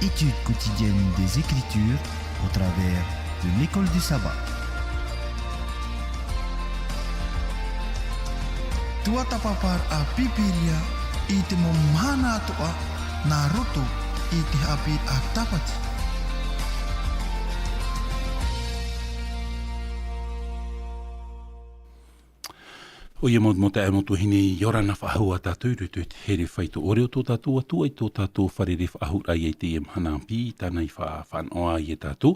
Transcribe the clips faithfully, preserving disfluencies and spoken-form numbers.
Étude quotidienne des Écritures au travers de l'école du sabbat. Tuatāpaparaʻa Pīpīria i te mau mahana atoʻa nā roto i te haʻapiʻiraʻa Tāpati. ʻOia mau, mau taeaʻe, mau tuahine, ʻia ora na faʻahou ā tātou i roto i te here faito ʻore o tō tātou Atua i tō tātou fārerei faʻahou raʻa i teie mahana ʻāpī, tāna i fa-, fānaʻo ai ia tātou.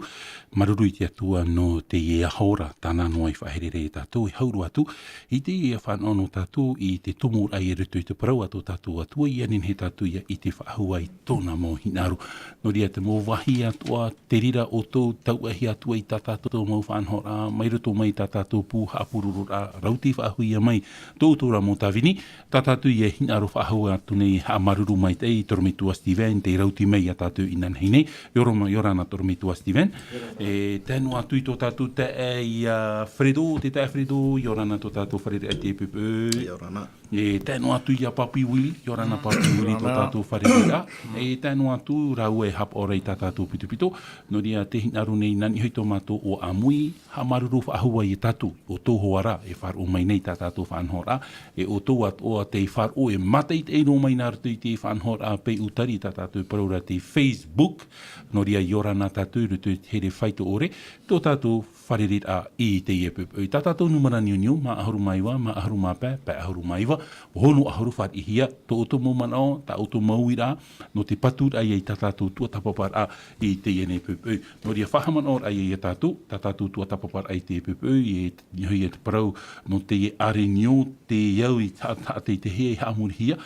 Māuruuru i te Atua nō teie aho ra, tāna noa i faʻahereraʻa ia tātou, e hau roa atu i teie fānaʻo nō tātou i te tomo raʻa i roto i te parau a tō tātou Atua, ʻia nehenehe tātou ʻia ʻite faʻahou i tōna mau hinaʻaro. Nō reira te mau vāhi atoʻa, te reira ʻoutou tauʻahia atu ai i tā tātou mau faʻanahoraʻa, mai roto mai i tā tātou pū haʻapurororaʻa, rauti faʻahou mai tō ʻoutou ra mau tāvini, tā tātou ʻia hinaʻaro faʻahou atu nei, haʻamāuruuru maitaʻi i te ʻorometua Steven, tei rauti mai ia tātou inanahi nei. ʻIa ora na, ʻia ora na te ʻorometua Steven. E tae noa atu i tō tātou taeaʻe ia Fredo, te taeaʻe Fredo, ʻia ora na tō tātou fārerei i teie poʻipoʻi. ʻIa ora na. E tae noa atu ia Papi Willie, ʻia ora na Papi Willie, tō tātou fārereiraʻa. E tae noa atu rāua e haʻapaʻo ra i tā tātou pitopito. Nō reira te hinaʻaro nei, nā niʻa hoʻi tō mātou ʻoaʻa ʻāmui, haʻamāuruuru faʻahou ia tātou, ʻoutou hoʻi rā e faʻaroʻo mai nei i tā tātou faʻanahoraʻa, e ʻoutou atoʻa tei faʻaroʻo, e mātaʻitaʻi roa mai nā roto i te faʻanahoraʻa Pei ʻUtari i tā tātou parau ra te Facebook. Nō reira ʻia ora na tātou i roto i te here faito ʻore, tō tātou fārereiraʻa i teie poʻipoʻi. Tā tātou nūmera niuniu, maha ʻahuru mā iva, maha ʻahuru mā pae, pae ʻahuru mā iva, ono ʻahuru, fāriʻihia tō ʻoutou mau manaʻo, tā ʻoutou mau uiraʻa, nō te patu raʻa ia i tā tātou tuatāpaparaʻa i teie nei poʻipoʻi. Nō reira faʻahaʻamanaʻo raʻa ia ia tātou, tā tātou tuatāpaparaʻa i teie poʻipoʻi, e niʻa hoʻi ia te parau nō teie ʻārenio, te au i taʻa-, taʻa-, te, te hea i haʻamorihia,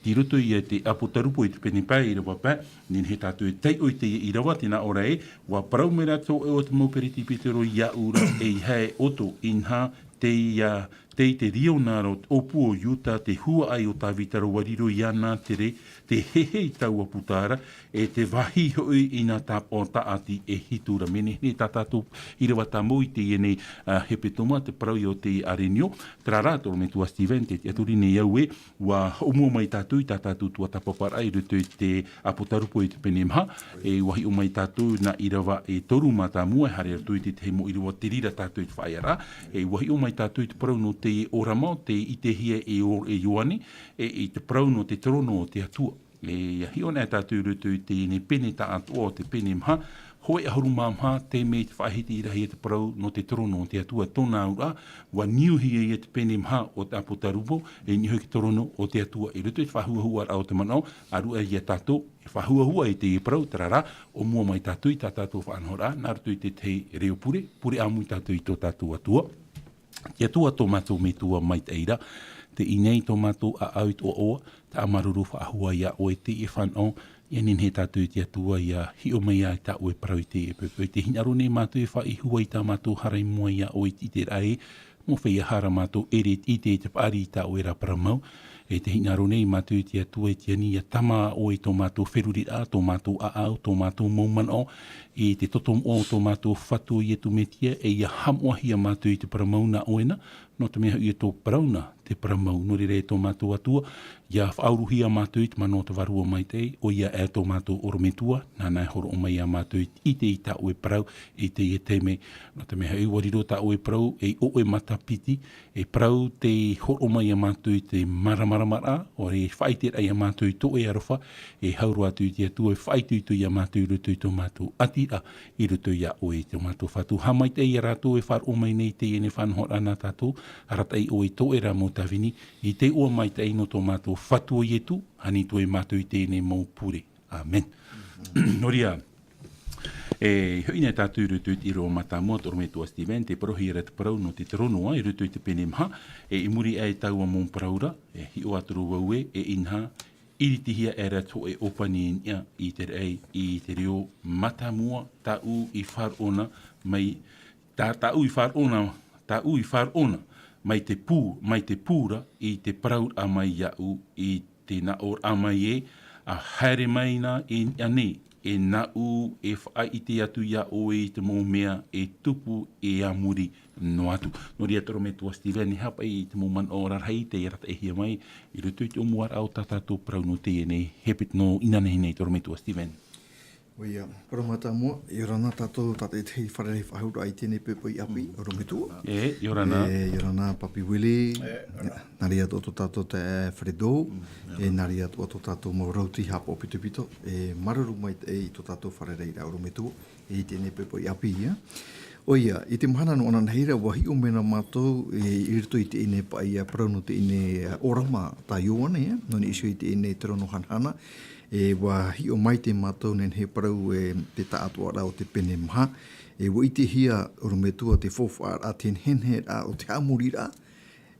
i roto ia i te ʻApotarupo i te pene pae, ʻīrava pae, nehenehe tātou e taiʻo i teie ʻīrava, tē nā ʻō ra ē, ʻUa parau mai ra tō ʻoe o te mau peretipetero iāʻu ra, ʻeiaha e ʻoto, inaha, tei, ā, tei te reo nā roto ʻōpū o Iuta, te huaʻai o Tāvita ra, ʻua riro iāna te rē, te hehei taua puta ra, e te vāhi hoʻi i nā tāpaʻo tāʻati e hitu ra. Mea nehenehe tā tātou ʻīrava tāmau i teie nei, ā, hepetoma, te parau ia o te ʻārenio, terā rā, te ʻorometua Steven, tē tiʻaturi nei au ē, ʻua hoʻomua mai tātou i tā tātou tuatāpaparaʻa i roto i te ʻApotarupo i te pene maha, e ʻua hiʻo mai tātou nā ʻīrava e toru mātāmua, e haere atu i te tahi mau ʻīrava, te reira tātou i te faʻaearaʻa, e ʻua hiʻo mai tātou i te parau nō te ʻōrama, tei ʻitehia e ʻo-, e Ioane, e i te parau nō te terōno o te Atua. E ʻia hiʻo anaʻe tātou i roto i teie nei pene tāʻatoʻa o te pene maha, hōʻē ʻahuru mā maha, tei mea i te faʻahiti i rahia te parau nō te terōno o te Atua, tōna auraʻa, ʻua niuhia ia te pene maha o te ʻApotarupo, e niʻa hoʻi i te terōno o te Atua. I roto i te faʻahuahuaraʻa o te manaʻo, ʻāruʻa ia tātou e faʻahuahua i teie parau, terā rā, ʻōmua mai tātou i tā tātou faʻanahoraʻa, nā roto i te tahi reo pure, pure ʻāmui tātou i tō tātou Atua. Te Atua tō mātou Metua maitaʻi ra, tei ʻō nei tō mātou ʻāʻau i te ʻoaʻoa, tē haʻamāuruuru faʻahou iā ʻoe i teie fānaʻo, ʻia nehenehe tātou i te Atua ʻia hiʻo mai ai tā ʻoe parau i teie poʻipoʻi. Tē hinaʻaro nei mātou e faʻaʻite i tā mātou hara i mua iā ʻoe i te ʻiteraʻa ē, nō feiā hara mātou e ʻere i te ʻite i te paʻari i tā ʻoe ra parau mau. E tē hinaʻaro nei mātou i te Atua e tiʻa nei ʻia tāmā ʻoe i tō mātou feruriraʻa, tō mātou ʻāʻau, tō mātou mau manaʻo, i te toto moʻa o tō mātou Fatu ʻo Ietu Metia, e ʻia haʻamoʻahia mātou i te parau mau nā ʻoe na, nō te mea hoʻi ē tō parau na te parau mau. Nō reira e tō mātou Atua, ʻia faʻauruhia mātou i te mana o te Vārua Maitaʻi, ʻoia e tō mātou ʻorometua, nāna e hōroʻa mai iā mātou i te ʻite i tā ʻoe parau i teie taime. Nō te mea hoʻi ʻua riro tā ʻoe parau ei ʻoʻe matapiti, e parau tei hōroʻa mai iā mātou i te māramaramaraʻa, ʻo te faʻaʻiteraʻa iā mātou i tō ʻoe aroha, e hau roa atu i te Atua e faʻaitoito iā mātou i roto i tō mātou ʻātiraʻa, i roto iā ʻoe i tō mātou Fatu. Haʻamaitaʻi ia rātou e faʻaroʻo mai nei i teie nei faʻanahoraʻa nā tātou, arataʻi ʻoe i tō ʻoe ra mau tāvini, i te iʻoa maitaʻi nō tō mātou Fatu ʻo Ietu, ani atu ai mātou i teie nei mau pure. ʻĀmene. Nō reira, e, hoʻi nei tātou i roto i te ʻīrava mātāmua, te ʻorometua Steven, tē parauhia ra te parau nō te terōno ā, i roto i te pene maha, e, i muri aʻe i taua mau parau ra, e, hiʻo atu ra vau ē, e inaha, ʻiritihia aʻera te hōʻē ʻōpani i niʻa i te raʻi, i te reo mātāmua, tāʻu i faʻaroʻo na mai, tā, tāʻu i faʻaroʻo na, tāʻu i faʻaroʻo na, mai te pū, mai te pū ra, i te parauraʻa mai iāʻu, i te nā ʻōraʻa mai ē, ʻa haere mai na i niʻa nei, e nāʻu e faʻaʻite atu iā ʻoe i te mau mea e tupu e a muri noa atu. Nō reira te ʻorometua Steven, e aha paʻi te mau manaʻo rarahi tei arataʻihia mai i roto i te ʻōmuaraʻa o tā tātou parau nō teie nei, hepetoma, nō inanahi nei te ʻorometua Steven. ʻOia, parau mātāmua, ʻia ora na tātou, tā te tahi fārerei faʻahou i teie nei poʻipoʻi ʻāpī, ʻorometua. E, ʻia ora na. E, ʻia ora na, Papi Willie. E, ʻia ora na. Nā reira atoʻa tō tātou taeaʻe Fredo. Mm, ʻia ora na. E, nā reira atoʻa tō tātou mau rauti haʻapaʻo pitopito. E, māuruuru maitaʻi i tō tātou fārereiraʻa ʻorometua. I teie nei poʻipoʻi ʻāpī, ʻia. ʻOia, i te mahana nō ananahi ra, ʻua hiʻo mai na mātou, e, i roto i teie nei paʻi parau nō teie nei, e, ʻōrama tā Ioane, ʻia. Nō niʻa iho i teie nei Terono hanahana, e, ʻua hiʻo maitaʻi mātou nehenehe parau, e, te taʻatoʻaraʻa o te pene maha. E, ʻua ʻitehia, ʻorometua, te faufaʻaraʻa, te neheneheraʻa o te haʻamoriraʻa.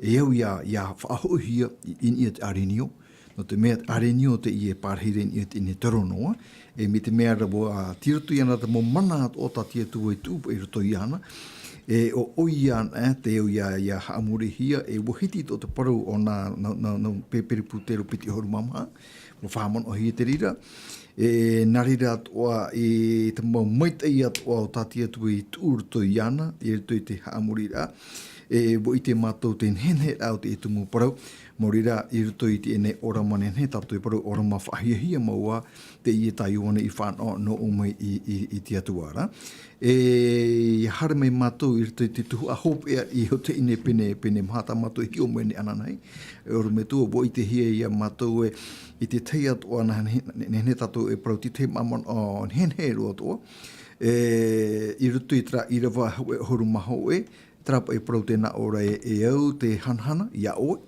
E au ʻia, ʻia faʻahoʻihia i, i niʻa i te ʻarenio. Nō te mea te ʻarenio teie e pārahi ra i niʻa i teie nei Terono, ʻia. E mai te mea ra ʻua, tei roto iāna te mau mana atoʻa tā te Atua i tuʻu i roto iāna. E ʻo, ʻoia anaʻe, e, te au ʻia, ʻia haʻamorihia, e ʻua hiti atoʻa te parau o nā, nā, nā, nā Pē-, Pētero piti ʻahuru mā maha. ʻUa faʻamanaʻohia te reira. E, nā reira atoʻa, e, te mau maitaʻi atoʻa o tā te Atua i tuʻu i roto iāna, i roto i te haʻamoriraʻa. E, ʻua ʻite mātou te neheneheraʻa o te tumu parau. Nō reira, i roto i teie nei ʻōrama nehenehe, tā te parau ʻōrama faʻahiahia mau ā, teie tā Ioane i fānaʻo noa mai i, i, i te Atua ra. E, ʻia haere mai mātou i roto i te tuhaʻa hopeʻa i o teie nei pene, pene maha tā mātou i hiʻo mai nei ananahi. E ʻorometua, ʻua ʻitehia ia mātou ē, i te tahi atoʻa nā, nehenehe tātou e parau te tahi māmā, ʻo, nehenehe roa atoʻa. E, i roto i terā ʻīrava hōʻē ʻahuru mā hōʻē, terā paʻi parau tē nā ʻō ra ē, e au te hanahana, iā ʻoe,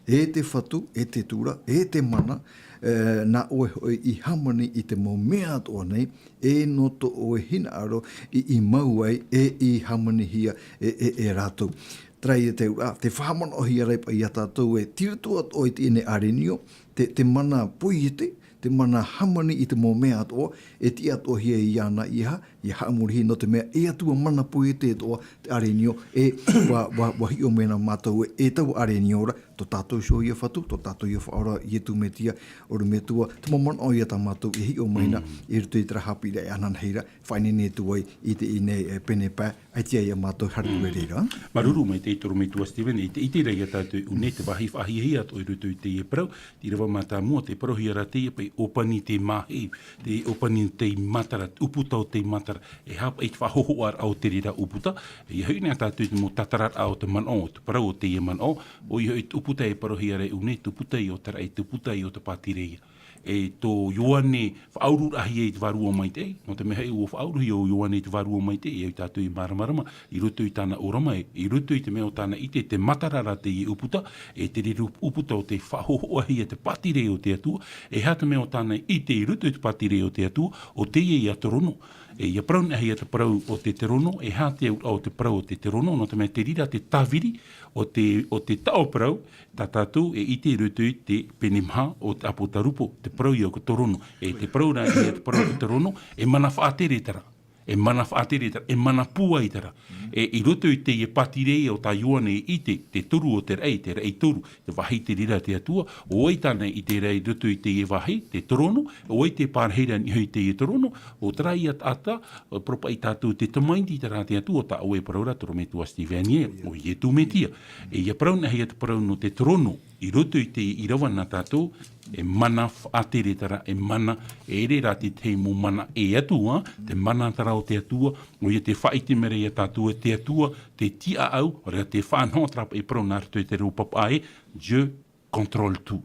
e te Fatu, e te Tura, e te Mana, e, nā ʻoe hoʻi i hāmani i te mau mea atoʻa nei, e nō tō ʻoe hinaʻaro i, i mau ai, e i hāmanihia, e, e, e rātou. Terā ia te auraʻa, tē faʻamanaʻohia ra paʻi ia tātou ē, tei roto atoʻa i teie nei ʻarenio, te, te mana poiete, te mana hāmani i te mau mea atoʻa, e tiʻa atoʻahia iāna ʻia, ʻia haʻamorihia nō te mea, e Atua mana poiete atoʻa te ʻarenio, e ʻua, ʻua, ʻua hiʻo mai na mātou ē, e taua ʻarenio ra, tō tātou iho ia Fatu, tō tātou ia Faʻaora, Ietu Metia, ʻorometua, te mau manaʻo ia tā mātou e hiʻo mai na, Mm. i roto i terā haʻapiʻiraʻa ananahi ra, faʻaineine atu ai i teie nei, e, pene pae, ʻaita ia mātou haere Mm. atu ra. Māuruuru maitaʻi ʻorometua Stephen, i te, i te reira ia tātou i ʻō nei te vāhi faʻahiahia atoʻa i roto i teie parau, te ʻīrava mātāmua, tē parauhia ra teie paʻi ʻōpani tei māheu, te ʻōpani tei matara, ʻūputa o tei matara, e aha paʻi te faʻahōhoʻaraʻa o te reira ʻūputa, e ʻia hoʻi na tātou i te mau tātararaʻa o te manaʻo, o te parau o teie manaʻo, ʻoia hoʻi te ʻūputa e parauhia ra i ʻō nei, te ʻūputa ïa o te raʻi, te ʻūputa ïa o te pātireia. E tō Ioane faʻaururaʻahia i te Vārua Maitaʻi, nō te mea hoʻi ʻua faʻauruhia ʻo Ioane i te Vārua Maitaʻi, e au tātou i māramarama, i roto i tāna ʻōrama, e, i roto i te mea o tāna ʻite, tē matara ra teie ʻūputa, e te reira ʻūputa ʻo tē faʻahōhoʻahia te pātireia o te Atua, e aha te mea o tāna ʻite i roto i te pātireia o te Atua, ʻo teie ïa Terono. E ʻia parau anaʻe hia te parau o te Terono, e aha te auraʻa o te parau o te Terono, nō te mea te reira te tāviri o te, o te taʻo parau, tā tātou e ʻite i roto i te pene maha o te ʻApotarupo, te parau ïa ko Terono. E te parau ra ïa te parau o te Terono, e mana faʻatere terā. E mana faʻatere terā, e mana pūai terā. E i roto i teie pātireia o tā Ioane i ʻite, te toru o te raʻi, te raʻi toru, te vāhi te reira te Atua, ʻo vai tāna i ʻite ra i roto i teie vāhi, te Terono, ʻo vai tē pārahi ra i niʻa i teie Terono, ʻo terā ïa taʻata, ʻo parau paʻi tātou te tamaiti terā te Atua, tā ʻoe e parau ra ʻorometua Stephen ē, ʻo Ietu Metia. E ʻia parau anaʻe hia te parau nō te Terono, i roto i te ʻīrava nā tātou, e mana faʻatere terā, e mana, e ʻere rā te tahi mau mana e Atua, te mana terā o te Atua, ʻoia tē faʻaʻite mai ra ia tātou ē te Atua, te tiʻaʻau, ʻoia tē faʻanaho terā paʻi parau nā roto i te reo papaʻā ē, Dieu contrôle tout.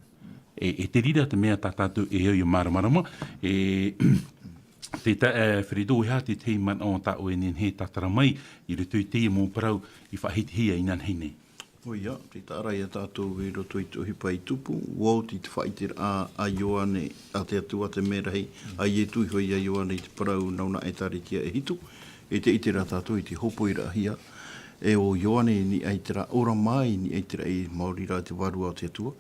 E, e te reira te mea tā tātou e au ʻia māramarama, e, te ta-, e, Fredo, e aha te tahi manaʻo tā ʻoe e nehenehe e tātara mai, i roto i teie mau parau i faʻahitihia inanahi nei. ʻOia, tē taʻa ra ia tātou i roto i te ʻohipa i tupu, ʻua oti te faʻaʻiteraʻa a Ioane, a te Atua te merahi, a Ietu iho ia Ioane i te parau nō nā ʻĒtārētia e hitu, e tē ʻite ra tātou i te hōpoiraʻahia, e ʻo Ioane i niʻa i terā ʻōrama, i niʻa i terā i maori ra te Vārua o te Atua,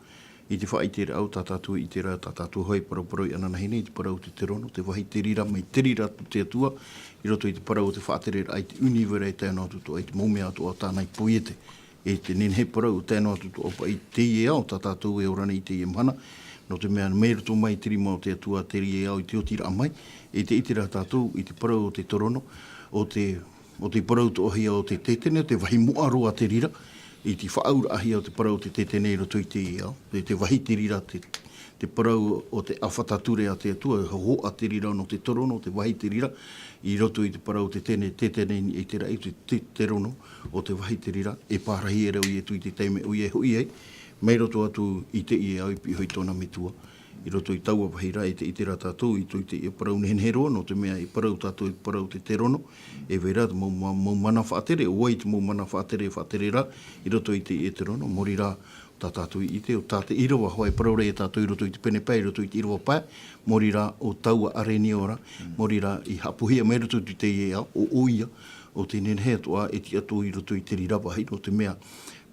i te faʻaʻiteraʻa tā tātou e ʻite ra, tā tātou hoʻi e paraparau i ananahi nei, te parau o te Terono, te vāhi te reira mai te reira te Atua, i roto i te parau o te faʻatereraʻa i te univera e tae noa atu atoʻa i te mau mea atoʻa tāna i poiete. E te nehenehe parau, tae noa atu atoʻa paʻi i teie ao, tā tātou e ora nei i teie mahana, nō te mea, mai roto mai te rima o te Atua, teie ao i te otiraʻa mai, e tē ʻite ra tātou i te parau o te Terono, ʻo te, ʻo te parau atoʻahia o te Tētene, o te vāhi moʻa roa te reira, i te faʻaauraʻahia o te parau o te Tētene i roto i teie ao, te, te vāhi te reira te, Te parau o te ʻāfata ture a te Atua, e hoʻa te reira nō te torono, te vāhi te reira, i roto i te parau o te tene, te tene i te raʻi, te, te, te rono o te vāhi te reira, e pārahi e rau Ietu i te taime ʻoia e hoʻi ai, mai roto atu i teie ao i piʻi iho i tōna metua. I roto i taua vāhi rā, e te, i te rā tātou, i tō i teie parau nehenehe roa, nō te mea e parau tātou i te parau te, te rono, e vai ra te mau, mau, mau mana faʻatere, ʻo vai te mau mana faʻatere, faʻatere rā, i roto i teie te rono, mōrī rā, tā tātou i ʻite, ʻo tā te ʻīrava hoʻi e parau ra ia tātou i roto i te pene pae, i roto i te ʻīrava pae, mōrī rā ʻo taua ʻarenio ra, mōrī rā i haʻapuhia mai roto i teie ao, ʻo, ʻoia, ʻo te nehenehe atoʻa e tiʻa atu i roto i te reira vāhi, nō te mea,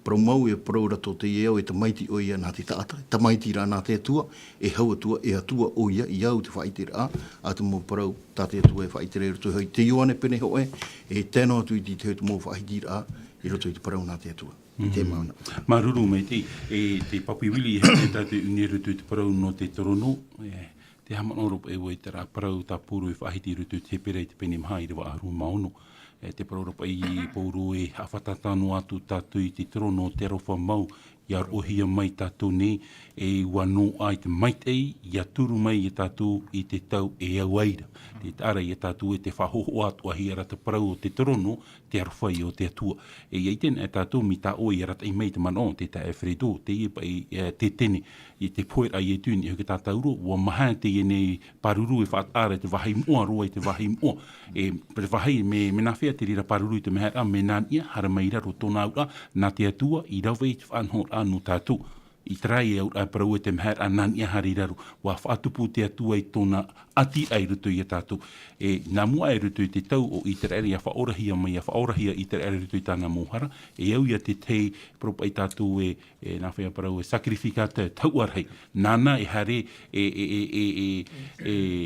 parau mau e parau ra tō teie ao, e tamaiti ʻoia nā te taʻata, e tamaiti rā nā te Atua, e hau Atua, e Atua ʻoia, i au te faʻaʻiteraʻa, a te mau parau, tā te Atua e faʻaʻite ra i roto i te Ioane pene hōʻē, e tae noa atu i te, te mau faʻaʻiteraʻa, i roto i te parau nā te Atua. I te mauna. Māuruuru maitaʻi, e te Papi Willie, e haere tātou i ʻuni i roto i te parau nō te torono, e, te haʻamanaʻo ra paʻi ʻoe i terā parau tā Pauro e faʻahiti i roto i te Hepera i te pene maha ʻīrava ʻahuru mā ono. E te parau ra paʻi Pauro e haʻafātata noa atu tātou i te torono o te aroha mau, ʻia roʻohia mai tātou nei, e ʻua noaʻa i te maitaʻi, ʻia turu mai ia tātou i te tau e au ai ra. Tē taʻa ra ia tātou e te faʻahoʻohia atoʻahia ra te parau o te torono, te aroha o te Atua. E ʻia ʻite anaʻe tātou mai tā ʻoe i arataʻi mai te manaʻo, tē taʻa e Fredo, teie paʻi, e, te tene, i te pohe ra a Ietu i niʻa iho i te tātauro, ʻua maha teie nei pāruru e faʻataʻa ra i te vāhi moʻa roa, i te vāhi moʻa. E, te vāhi, mea, mea nāfea te reira pāruru i te mea ra, mea nā niʻa, haere mai i raro tōna auraʻa, nā te Atua, i rave i te faʻanahoraʻa nō tātou. I terā e auraʻa e parau e te mea ra, nā niʻa haere i raro, ʻua faʻatupu te Atua i tōna ʻati i roto ia tātou. E, nā mua i roto i te tau o Iteraera, ʻia faʻaorahia mai, ʻia faʻaorahia Iteraera i roto i tāna mau hara, e au ia te tahi, parau paʻi tātou e, e, nāfea parau e sacrificateur, tauʻarahi. Nāna e haere e, e,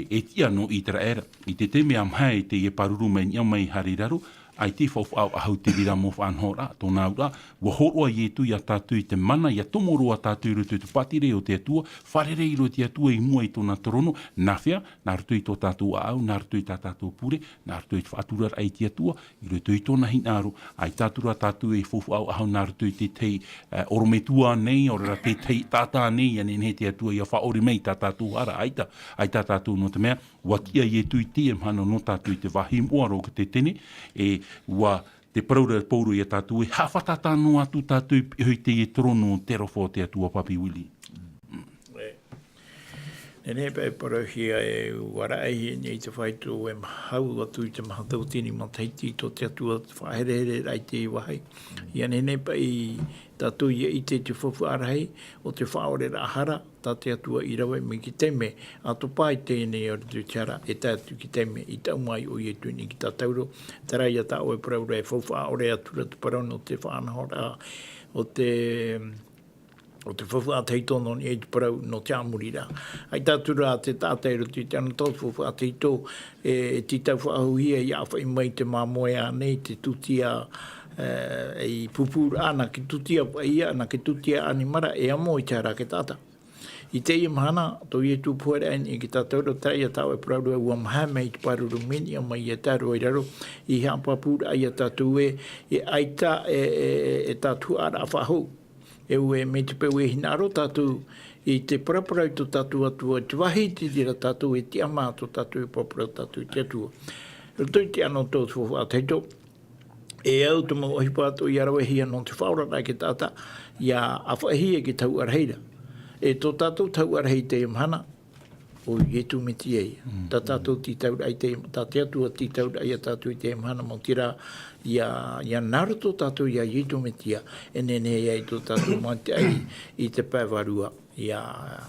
e tiʻa nō Iteraera. I te taime a maha teie pāruru mai niʻa mai haere i raro, ʻaita e faufaʻa ʻahu te reira mau faʻanahoraʻa, tōna auraʻa, ʻua hōroʻa Ietu ia tātou i te mana, ʻia tomo roa tātou i roto i te pātireia o te Atua, fārerei roa te Atua i mua i tōna torono, nāfea, nā roto i tō tātou ʻāʻau, nā roto i tā tātou pure, nā roto i te faʻaturaraʻa i te Atua, i roto i tōna hinaʻaro, ʻaita atu ra tātou e faufaʻa ʻahu nā roto i te tahi, e, ʻorometua nei, ʻaore rā te tahi taʻata nei, ʻia nehenehe te Atua ʻia faʻaʻore mai tā tātou hara, ʻaita, ʻaita tātou nō te mea, ʻua tiʻa Ietu i teie mahana nō tātou i te vāhi moʻa roa o te tene, e, ʻua te parau ra Pauro ia tātou e haʻafātata noa atu tātou i piʻi iho i teie torono o te aroha o te Atua, Papi Willie. E, nehenehe paʻi e parauhia e ʻua raʻi nei te fāito e hau atu i te maha tauatini matahiti tō te Atua faʻaherehere ra i te vāhi. ʻIa nehenehe paʻi tātou ʻia ʻite te faufaʻa rahi o te faʻaʻoreraʻa hara, tā te Atua i rave mai i te taime, ʻa topa i teie nei ʻaore rā te hara, e tae atu i te taime i taʻu mai ʻo Ietu i niʻa i te tātauro, terā ia tā ʻoe parau ra e faufaʻa ʻore atu ra te parau nō te faʻanahoraʻa, o te, o te faufaʻa tahito nō niʻa i te parau nō te ʻāmuriraʻa. ʻAita atu ra te taʻata i roto i te anotau faufaʻa tahito, e, e tītau faʻahouhia ʻia ʻāfaʻi mai te māmoe ānei, te tūtia, e, ei pūpūraʻa, nā te tūtia paʻi ia, nā te tūtia ʻanimara, e amo i te hara a te taʻata. I teie mahana, tō Ietu pohe ra i niʻa i te tātauro, terā ia tā ʻoe parau ra ʻua maha mai te pāruru mai niʻa mai ʻia tae roa i raro, i haʻapāpūraʻa ia tātou ē, e ʻaita e, e, e, e tātou ʻāraʻa faʻahou. E ʻua, mai te peu e hinaʻaro tātou i te paraparau i tō tātou Atua, i te vāhi i te reira tātou e tiʻamā tō tātou e paraparau tātou i te Atua. Roto i te anotau faufaʻa tahito, e au te mau ʻohipa atoʻa ʻia ravehia nō te faʻaoraraʻa a te taʻata, ʻia ʻāfaʻihia i te tauʻarahi ra. E tō tātou tauʻarahi i teie mahana, ʻo Ietu Metia ia. Mm. Tā tātou tītauraʻa i te, tā te Atua tītauraʻa ia tātou i teie mahana, mau terā, ʻia, ʻia nā roto tātou ia Ietu Metia, e nehenehe ai tō tātou maitaʻi i te pae vārua, ʻia,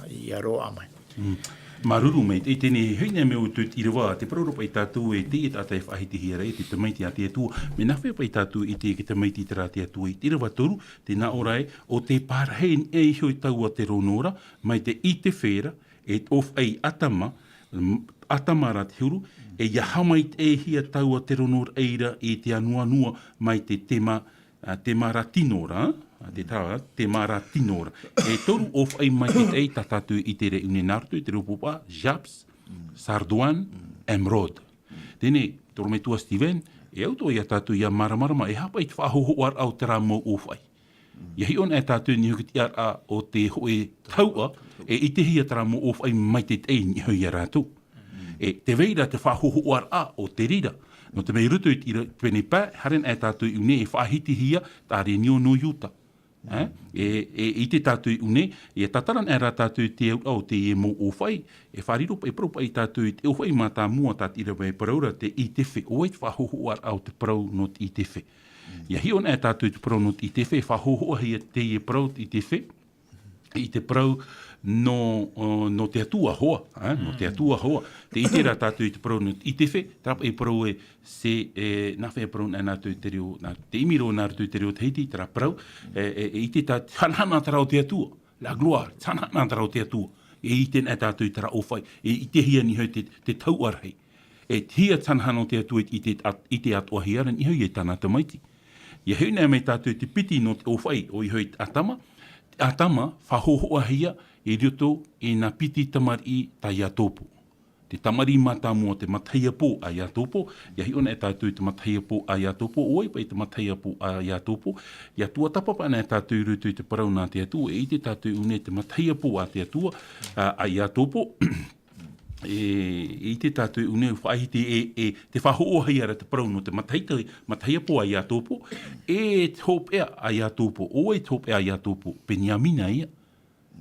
ʻia roaʻa mai. Mm. Māuruuru maitaʻi, teie nei, hoʻi nei mea ʻo te ʻīrava, te parau ra paʻi tātou e te, e taʻata e faʻahitihia ra, e te tamaiti a te Atua, mea nāfea paʻi tātou i te, te tamaiti terā a te Atua, i te ʻīrava toru, tē nā ʻō ra ē, ʻo tē pārahi niʻa iho i taua te rono ra, mai te ʻite fera, e ʻōfaʻi ʻatama, m-, ʻatama ra te huru, e ʻia haʻamaitaʻihia taua te rono ra i te anuanua mai te tema, a, tema ra tino ra, a, te tā, tema ra tino ra. E toru ʻōfaʻi maitaʻi tā tātou i ʻite ra i ʻuni nā roto i te reo pōpā, japs, sardoine, émeraude. Teie nei, tō ʻorometua Steven, e au atoʻa ia tātou ʻia māramarama, e aha paʻi te faʻahohoʻaraʻa o terā mau ʻōfaʻi. Ia hiʻo ana e tātou i niʻa i te tiʻaraʻa o te hōʻē tahuʻa, e ʻitehia terā mau ʻōfaʻi mai te taʻi i niʻa iho ia rātou. E tē vai ra te faʻahōhoʻaraʻa o te reira. Nō te mea i roto i te ira-, pene pae, haere ana e tātou i ʻū nei e faʻahitihia tā Renio nō Iuta. E, e, e ʻite tātou i ʻū nei, ia tātara ana rā tātou i te auraʻa o teie mau ʻōfaʻi, e faʻariro paʻi, parau paʻi tātou i te ʻōfaʻi mātāmua tā te ʻīrava e parau ra, te ʻitefe, ʻo vai te faʻahōhoʻaraʻa o te parau nō te ʻitefe. Ia hiʻo ana e tātou i te parau nō te ʻitefe, e faʻahōhoʻahia teie parau te ʻitefe, i te parau nō, o, nō te Atua hoa, e, nō te Atua hoa. Tē ʻite ra tātou i te parau nō te ʻitefe, terā paʻi parau e, se, e, nā hea e parau ana tātou i te reo, nā, tē ʻimi roa nā roto i te reo Tahiti, terā parau, e, e, e ʻite tā, hanahana terā o te Atua, la gloire, hanahana terā o te Atua. E ʻite ana tātou i terā ʻōfaʻi, e ʻitehia niʻa iho i te, te tahuʻa rahi. E tei hea te hanahana o te Atua i te, i te atoʻahia ra niʻa iho ia tāna tamaiti. Ia hiʻo ana mai tātou i te piti nō te ʻōfaʻi, ʻoia hoʻi te ʻĀtama. Te ʻĀtama, faʻahōhoʻahia i roto i nā piti tamariʻi tā Iatopo. Te tamariʻi mātāmua, te matahiapo a Iatopo, ia hiʻo ana tātou i te matahiapo a Iatopo, ʻo vai paʻi te matahiapo a Iatopo, ia tuatāpapa ana tātou i roto i te parau nā te Atua, e ʻite tātou i ʻū nei te matahiapo a te Atua, a, a Iatopo, e, e ʻite tātou i ʻū nei faʻahiti e, e, tē faʻahōhoʻahia ra te parau nō te matahiti, matahiapo a Iatopo, e te hopeʻa a Iatopo, ʻo vai te hopeʻa a Iatopo, Peniamina ia.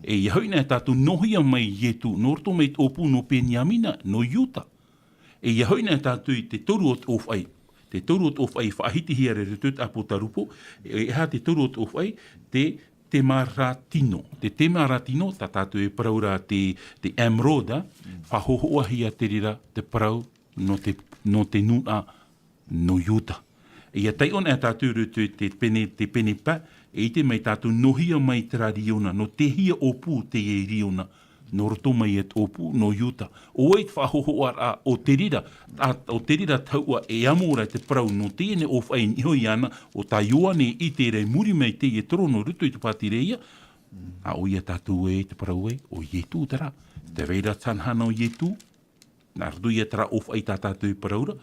E ia hoʻi ana tātou nohia mai Ietu, nō roto mai te ʻōpū nō Peniamina, nō Iuta. E ia hoʻi ana tātou i te toru o te ʻōfaʻi. Te toru o te ʻōfaʻi faʻahitihia ra i roto i te Apotarupo, e, e aha te toru o te ʻōfaʻi, te temaratino. Te temaratino, tā tātou e parau ra te, te emerauda, faʻahōhoʻahia te reira te parau nō te, nō te nūnaʻa nō Iuta. Ia taiʻo ana tātou i roto i te pene, te pene pae, e ʻite mai tātou nohia mai terā riona, nō te hea ʻōpū teie riona, nō roto mai ia te ʻōpū, nō Iuta. ʻO vai te faʻahōhoʻaraʻa o te reira, a, o te reira tahuʻa e amo ra te parau nō teie nei ʻōfaʻi i niʻa iho iāna, ʻo tā Ioane i ʻite ra i muri mai teie torono i roto i te pātireia, a ʻoia tātou e te parau ē, ʻo Ietu terā. Tē vai ra te hanahana o Ietu, nā roto ia terā ʻōfaʻi tā tātou i parau ra,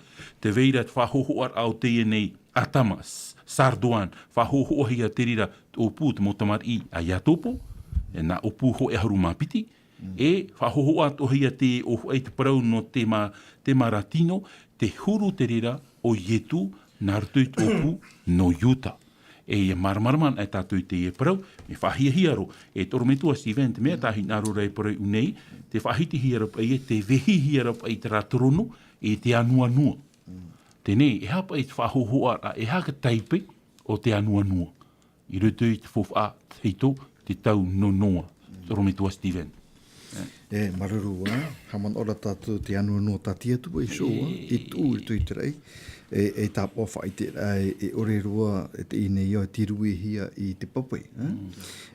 tē vai ra te faʻahōhoʻaraʻa o teie nei ʻĀtama, s-, sardoine, faʻahōhoʻahia te reira te ʻōpū te mau tamariʻi a Iatopo, e nā ʻōpū hōʻē ʻahuru mā piti, e faʻahōhoʻa atoʻahia te ʻōfaʻi te parau nō te ma-, temaratino, tē huru te reira ʻo Ietu, nā roto i te ʻōpū nō Iuta. E ia māramarama ana tātou i teie parau, mea faʻahiahia roa, e te ʻorometua Steven, te mea tā hinaʻaro ra e parau i ʻū nei, tē faʻahitihia ra paʻi, tē vehihia ra paʻi terā torono, e te anuanua. Teie nei, e aha paʻi te faʻahōhoʻaraʻa, e aha te taipe o te anuanua. I roto i te faufaʻa tahito, te tau nō Noa, te ʻorometua Steven. E, māuruuru ā, haʻamanaʻo ra tātou te anuanua tā te Atua iho ā, e tuʻu i roto i te raʻi, e, e tāpaʻo faʻaʻiteraʻa, e, e ʻore roa, e teie nei au, e tiruihia i te pape, e.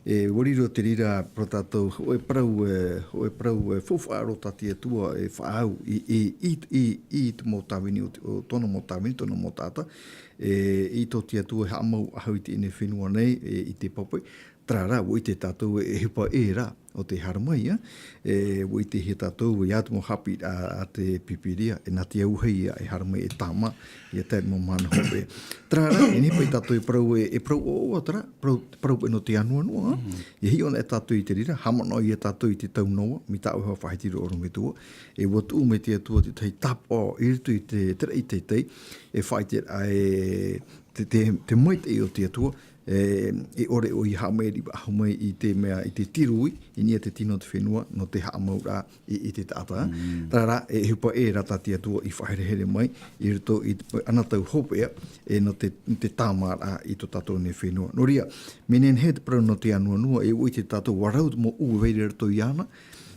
E, ʻua riro te reira, parau tātou, hōʻē parau, e, hōʻē parau, e, faufaʻa roa tā te Atua, e faʻaau, i, i, i, i, i te mau tāvini o te, o tōna mau tāvini, tōna mau taʻata, e, i tō te Atua e haʻamau faʻahou i teie nei fenua nei, e, i te pape, Terā rā, ʻua ʻite tātou e ʻohipa ʻē rā o tē haere mai, ā. E, ʻua ʻitehia tātou, ʻoia te mau haʻapiʻiraʻa a te Pīpīria, e nā te auahi ïa e haere mai e tāmā, ïa tae i te mau mahana hopeʻa. Terā rā, e nehenehe paʻi tātou e parau e, e parau ʻoaʻoa terā, parau, parau paʻi nō te anuanua, ā. Mm. ʻIa hiʻo anaʻe tātou i te reira, haʻamanaʻo ïa tātou i te tau Noa, mai tā ʻoe hoʻi faʻahiti roa ʻorometua, e ʻua tuʻu mai te Atua te tahi tāpaʻo i roto i te, te raʻi teitei, e faʻaʻite ra e te, te, te maitaʻi o te Atua, e, e ʻore ʻoia e haʻamaʻiri faʻahou mai i te mea, i te tirui, i niʻa i te tino o te fenua, nō te haʻamauraʻa i, i te taʻata. Mm. Terā rā, e ʻohipa ʻē rā tā te Atua i faʻaherehere mai, i roto i te, ana tau hopeʻa, e nō te, te tāmāraʻa i tō tātou nei fenua. Nō reira, mea nehenehe te parau nō te anuanua, e ʻua ʻite tātou ʻua rau te mau ʻū e vai ra i roto iāna,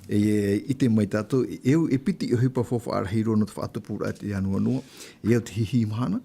e, e ʻite mai tātou, e, e au e piti ʻohipa faufaʻa rahi roa nō te faʻatupuraʻa i te anuanua, e au te hihi mahana,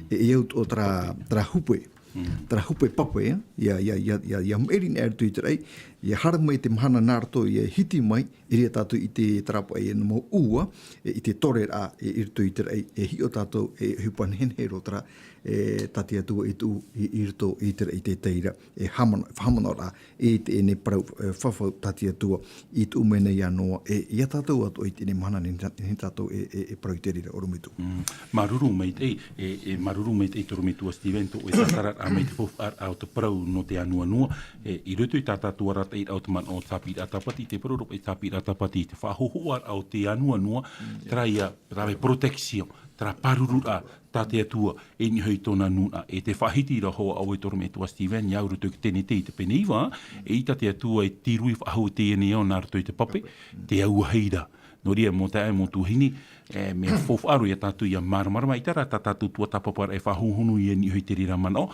e, e au tō terā, terā hupe, Mm. terā hupe pape, ā, ʻia, ʻia, ʻia, ʻia, ʻia maʻiri anaʻe i roto i te raʻi, ʻia haere mai te mahana nā roto, ʻia hiti mai, i reira tātou i te terā paʻi, e, nō mau ʻū, e, i te toreraʻa, e, i roto i te raʻi, e hiʻo tātou, e, ʻohipa nehenehe roa terā, E tā te Atua i tuʻu i, i roto i te, i te teira, e haʻamana-, haʻamanaʻoraʻa i teie nei parau, e, fafau tā te Atua i tuʻu mai nei iā Noa, e, iā tātou atoʻa i teie nei mahana nei, nei tātou e, e, e parau i te reira, ʻorometua. Mm. Māuruuru maitaʻi, e, e, māuruuru maitaʻi te ʻorometua Stephen, tō ʻoe tātararaʻa mai te faufaʻaraʻa o te parau nō te ānuanua, e, i roto i tā tātou arataʻiraʻa o te manaʻo tāpiʻiraʻa tāpati, te parau rō paʻi tāpiʻiraʻa tāpati, te faʻahōhoʻaraʻa o te ānuanua, terā ia, terā e protection, terā pārururaʻa, tā te Atua, e niʻa hoʻi tōna nūnaʻa, e te faʻahiti ra hoʻi ʻoe te ʻorometua Stephen, i au roto i te Tenete i te pene iva, e ʻita te Atua e tīrū i faʻahou i teie nei ao nā roto i te pape, te auahi ra. Nō reira, mau taeaʻe, mau tuahine, e, mea faufaʻa roa iā tātou ʻia māramarama, ʻaita rā tā tātou tuatāpaparaʻa e faʻahohonu i niʻa hoʻi te reira manaʻo,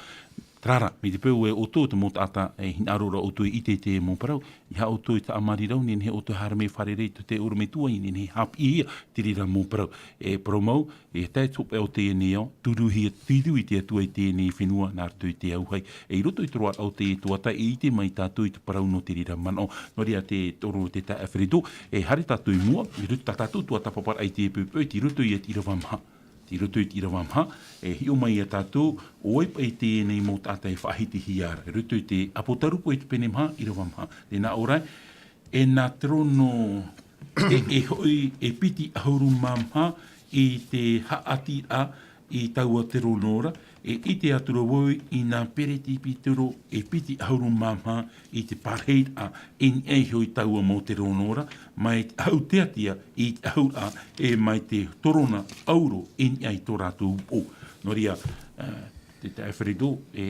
terā rā, mai te peu ē ʻoutou te mau taʻata, e, hinaʻaro ra ʻoutou e ʻite i te mau parau, ʻeiaha ʻoutou e haʻamāuruuru, nehenehe ʻoutou e haere mai fārerei i te ʻorometua, nehenehe e haʻapiʻihia te reira mau parau. E parau mau, e tae atu paʻi i teie nei ao, tūruhia, tūru i te Atua i teie nei fenua, nā roto i te auahi. E i roto i te roaraʻa o teie tuhaʻa, e ʻite mai tātou i te parau nō te reira manaʻo. Nō reira te toro te taeaʻe Alfredo, e haere tātou i mua, i roto tā tātou tuatāpaparaʻa i te poʻipoʻi, tei roto ia i te ʻīrava maha. Tei roto i te ʻīrava maha, e hiʻo mai iā tātou, ʻo vai paʻi teie nei mau taʻata e faʻahitihia ra. I roto i te Apotarupo i te pene maha, ʻīrava maha. Tē nā ʻō ra, e nā terono, e, e hoʻi, e piti ʻahuru mā maha i te haʻatiraʻa i taua terono ra, e ʻite atu ra vau i nā peretipitero e piti ʻahuru mā maha i te parahiraʻa i niʻa iho i taua mau terono ra, mai te ʻahu teatea i te ʻahuraʻa, e mai te torona ʻauro i niʻa i tō rātou upoʻo. Nō reira, e, te taeaʻe Alfredo, e,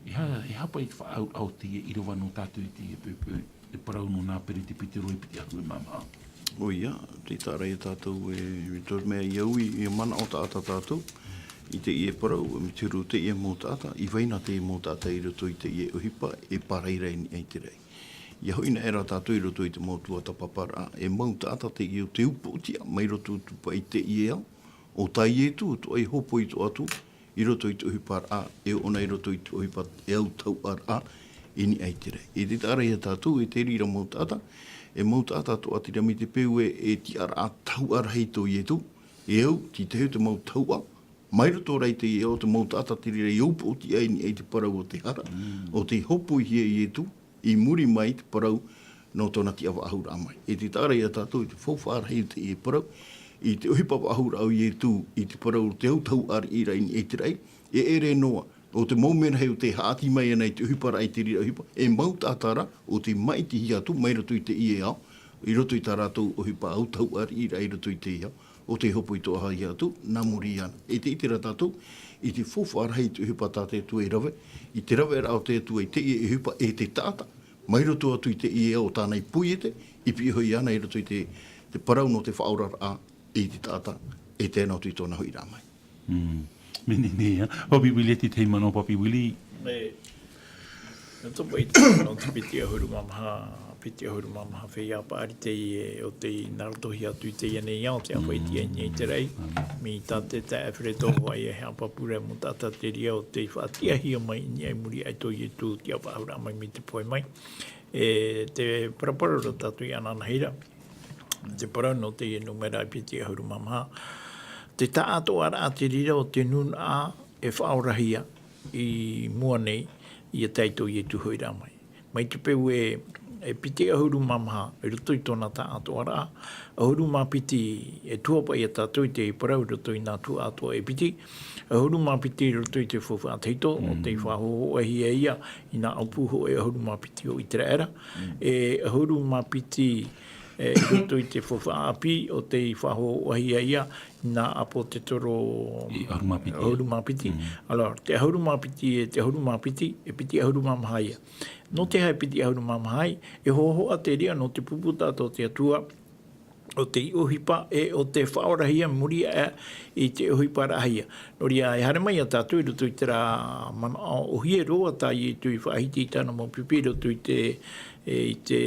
e aha, e aha paʻi te faʻaauraʻa o teie ʻīrava nō tātou i teie poʻipoʻi, e parau nō nā peretipitero e piti ʻahuru mā maha. ʻOia, tē taʻa ra ia tātou e, i te mea ʻia ui, ʻia manaʻo taʻata tātou i teie parau, mai te huru teie mau taʻata, i vai na teie mau taʻata i roto i teie ʻohipa, e pārahi ra i niʻa i te raʻi. ʻIa hoʻi na ʻē rā tātou i roto i te mau tuatāpaparaʻa, e mau taʻata teie ʻo tē upoʻotiʻa mai roto atu paʻi i teie ao, ʻo tā Ietu atoʻa i hōpoi atoʻa atu i roto i te ʻohiparaʻa, e ʻōna i roto i te ʻohipa e autauʻaraʻa i niʻa i te raʻi. E tē taʻa ra ia tātou, e te reira mau taʻata, e mau taʻata atoʻa terā mai te peu ē, e tiʻaraʻa tahuʻa rahi tō Ietu, e au, tei tahi o te mau tahuʻa, mai roto rā i teie ao, te mau taʻata te reira i upoʻotiʻa i niʻa i te parau o te hara, ʻo tei hōpoihia e Ietu, i muri mai i te parau nō tōna tiʻafaʻahouraʻa mai. E tē taʻa ra ia tātou i te faufaʻa rahi o teie parau, i te ʻohipa faʻahouraʻa o Ietu, i te parau o te autauʻaraʻa i niʻa i te raʻi, e ʻere noa, ʻo te mau mea rahi ʻo tē haʻati mai ana i te ʻohiparaʻa i te reira ʻohipa, e mau taʻata ra, ʻo tē māʻitihia atu, mai roto i teie ao, i roto i tā rātou ʻohipa autauʻaraʻa i roto i teie ao, ʻo tē hōpoi atoʻahia atu, nā muri iāna. E tē ʻite ra tātou, i te faufaʻa rahi i te ʻohipa tā te Atua i rave, i te raveraʻa o te Atua i teie ʻohipa e te taʻata, mai roto atu i teie ao o tāna i poiete, i piʻi hoʻi iāna i roto i te, te parau nō te faʻaoraraʻa i te taʻata, e tae noa atu i tōna hoʻiraʻa mai. Mm. Mea nehenehe, ā. Papi Willie, te tahi manaʻo, Papi Willie. E, nō te paʻi, nō te piti ʻahuru mā maha, piti ʻahuru mā maha feiā paʻari teie, ʻo tei nā roto hia atu i teie nei ao, te āfaʻi i niʻa i te raʻi. Mm. Mai tā te taeaʻe Alfredo hoʻi e haʻapāpū ra mau taʻata te reira ʻo tei faʻatiʻahia mai i niʻa i muri aʻe tō Ietu tiʻafaʻahouraʻa mai mai te pohe mai. E te paraparau ra tātou i anaanahia ra, te parau nō teie nūmera e piti ʻahuru mā maha. Te taʻatoʻaraʻa te reira o te nūnaʻa e faʻaorahia i mua nei, ʻia tae i tō Ietu hoʻiraʻa mai. Mai te peu ē, e piti ʻahuru mā maha, i roto i tōna taʻatoʻaraʻa, ʻahuru mā piti, e tuhaʻa paʻi ia tātou i te parau i roto i nā tuhaʻa atoʻa e piti, ʻahuru mā piti i roto i te faufaʻa tahito, ʻo tei faʻahōhoʻahia ia, i nā ʻōpū hōʻē ʻahuru mā piti o ʻĪteraʻera. Mm. E ʻahuru mā piti, e, i roto i te faufaʻa ʻāpī, ʻo tei faʻahōhoʻahia ia, i nā ʻāpōtetoro ʻahuru mā piti. ʻAhuru mā piti. Mm. Alors, te ʻahuru mā piti, e te ʻahuru mā piti, e piti ʻahuru mā maha ia. Nō te aha e piti ʻahuru mā maha ai, e hōhoʻa te reira nō te pupu taʻata o te Atua, ʻo tei ʻohipa, e ʻo tē faʻaorahia i muri aʻe i te ʻohipa raʻahia. Nō reira, e haere mai ia tātou i roto i terā manaʻo ʻōhie roa tā Ietu i faʻahiti i tāna mau pipi i roto i te, e, i te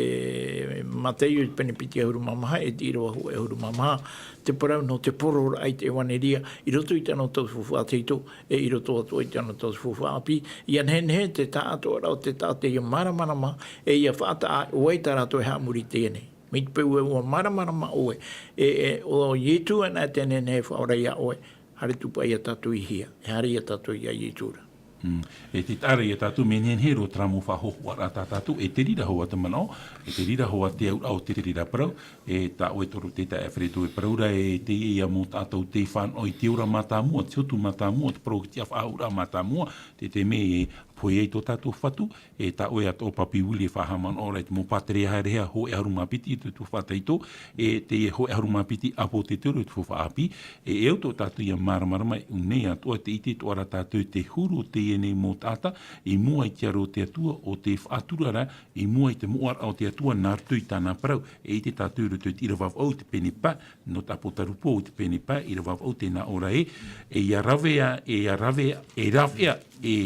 Mataio i te pene piti ʻahuru mā maha, e te ʻīrava hōʻē ʻahuru mā maha, te parau nō te pororaʻa i te ʻevanelia, i roto i tāna taʻata faufaʻa tahito, e i roto atoʻa i tāna taʻata faufaʻa ʻāpī, ʻia nehenehe te taʻatoʻaraʻa o te taʻata ʻia māramarama, e ʻia faʻataʻa, ʻo vai tā rātou e haʻamori i teie nei. Mai te peu ē ʻua māramarama ʻoe, e, e, ʻo Ietu anaʻe tē nehenehe e faʻaora iā ʻoe, Haere atu paʻi ia tātou i hea, e haere ia tātou ia Ietu ra. Mm. E te taʻa ra ia tātou, mea nehenehe roa terā mau faʻahohoʻaraʻa tā tātou, e te reira hoʻi te manaʻo, e te reira hoʻi te auraʻa o te reira parau, e tā ʻoe toro te taʻa e Alfredo e parau ra, e teie ia mau taʻata tei fānaʻo i te ora mātāmua, te hotu mātāmua, te parau o te tiʻafaʻahouraʻa mātāmua, te, te mea e pohe ai tō tātou Fatu, e tā ʻoe atoʻa Papi Willie e faʻahaʻamanaʻo ra i te mau pāterehareha hōʻē ʻahuru mā piti i te tuhaʻa taiʻo, e te hōʻē ʻahuru mā piti ʻāpōsetolo i te tuhaʻa ʻāpī, e, e au tō tātou ia māramarama i ʻō nei atoʻa te ʻite atoʻa ra tātou te huru o teie nei mau taʻata, i mua i te aro o te Atua, ʻo tē faʻatura ra, i mua i te moʻaraʻa o te Atua, nā roto i tāna parau, e ʻite tātou i roto i te ʻīrava vaʻu, te pene pae, nō te ʻāpōsetolo Paul, te pene pae, ʻīrava vaʻu, tē nā ʻō ra ē, e ia ravea, e ia ravea, e ravea, e,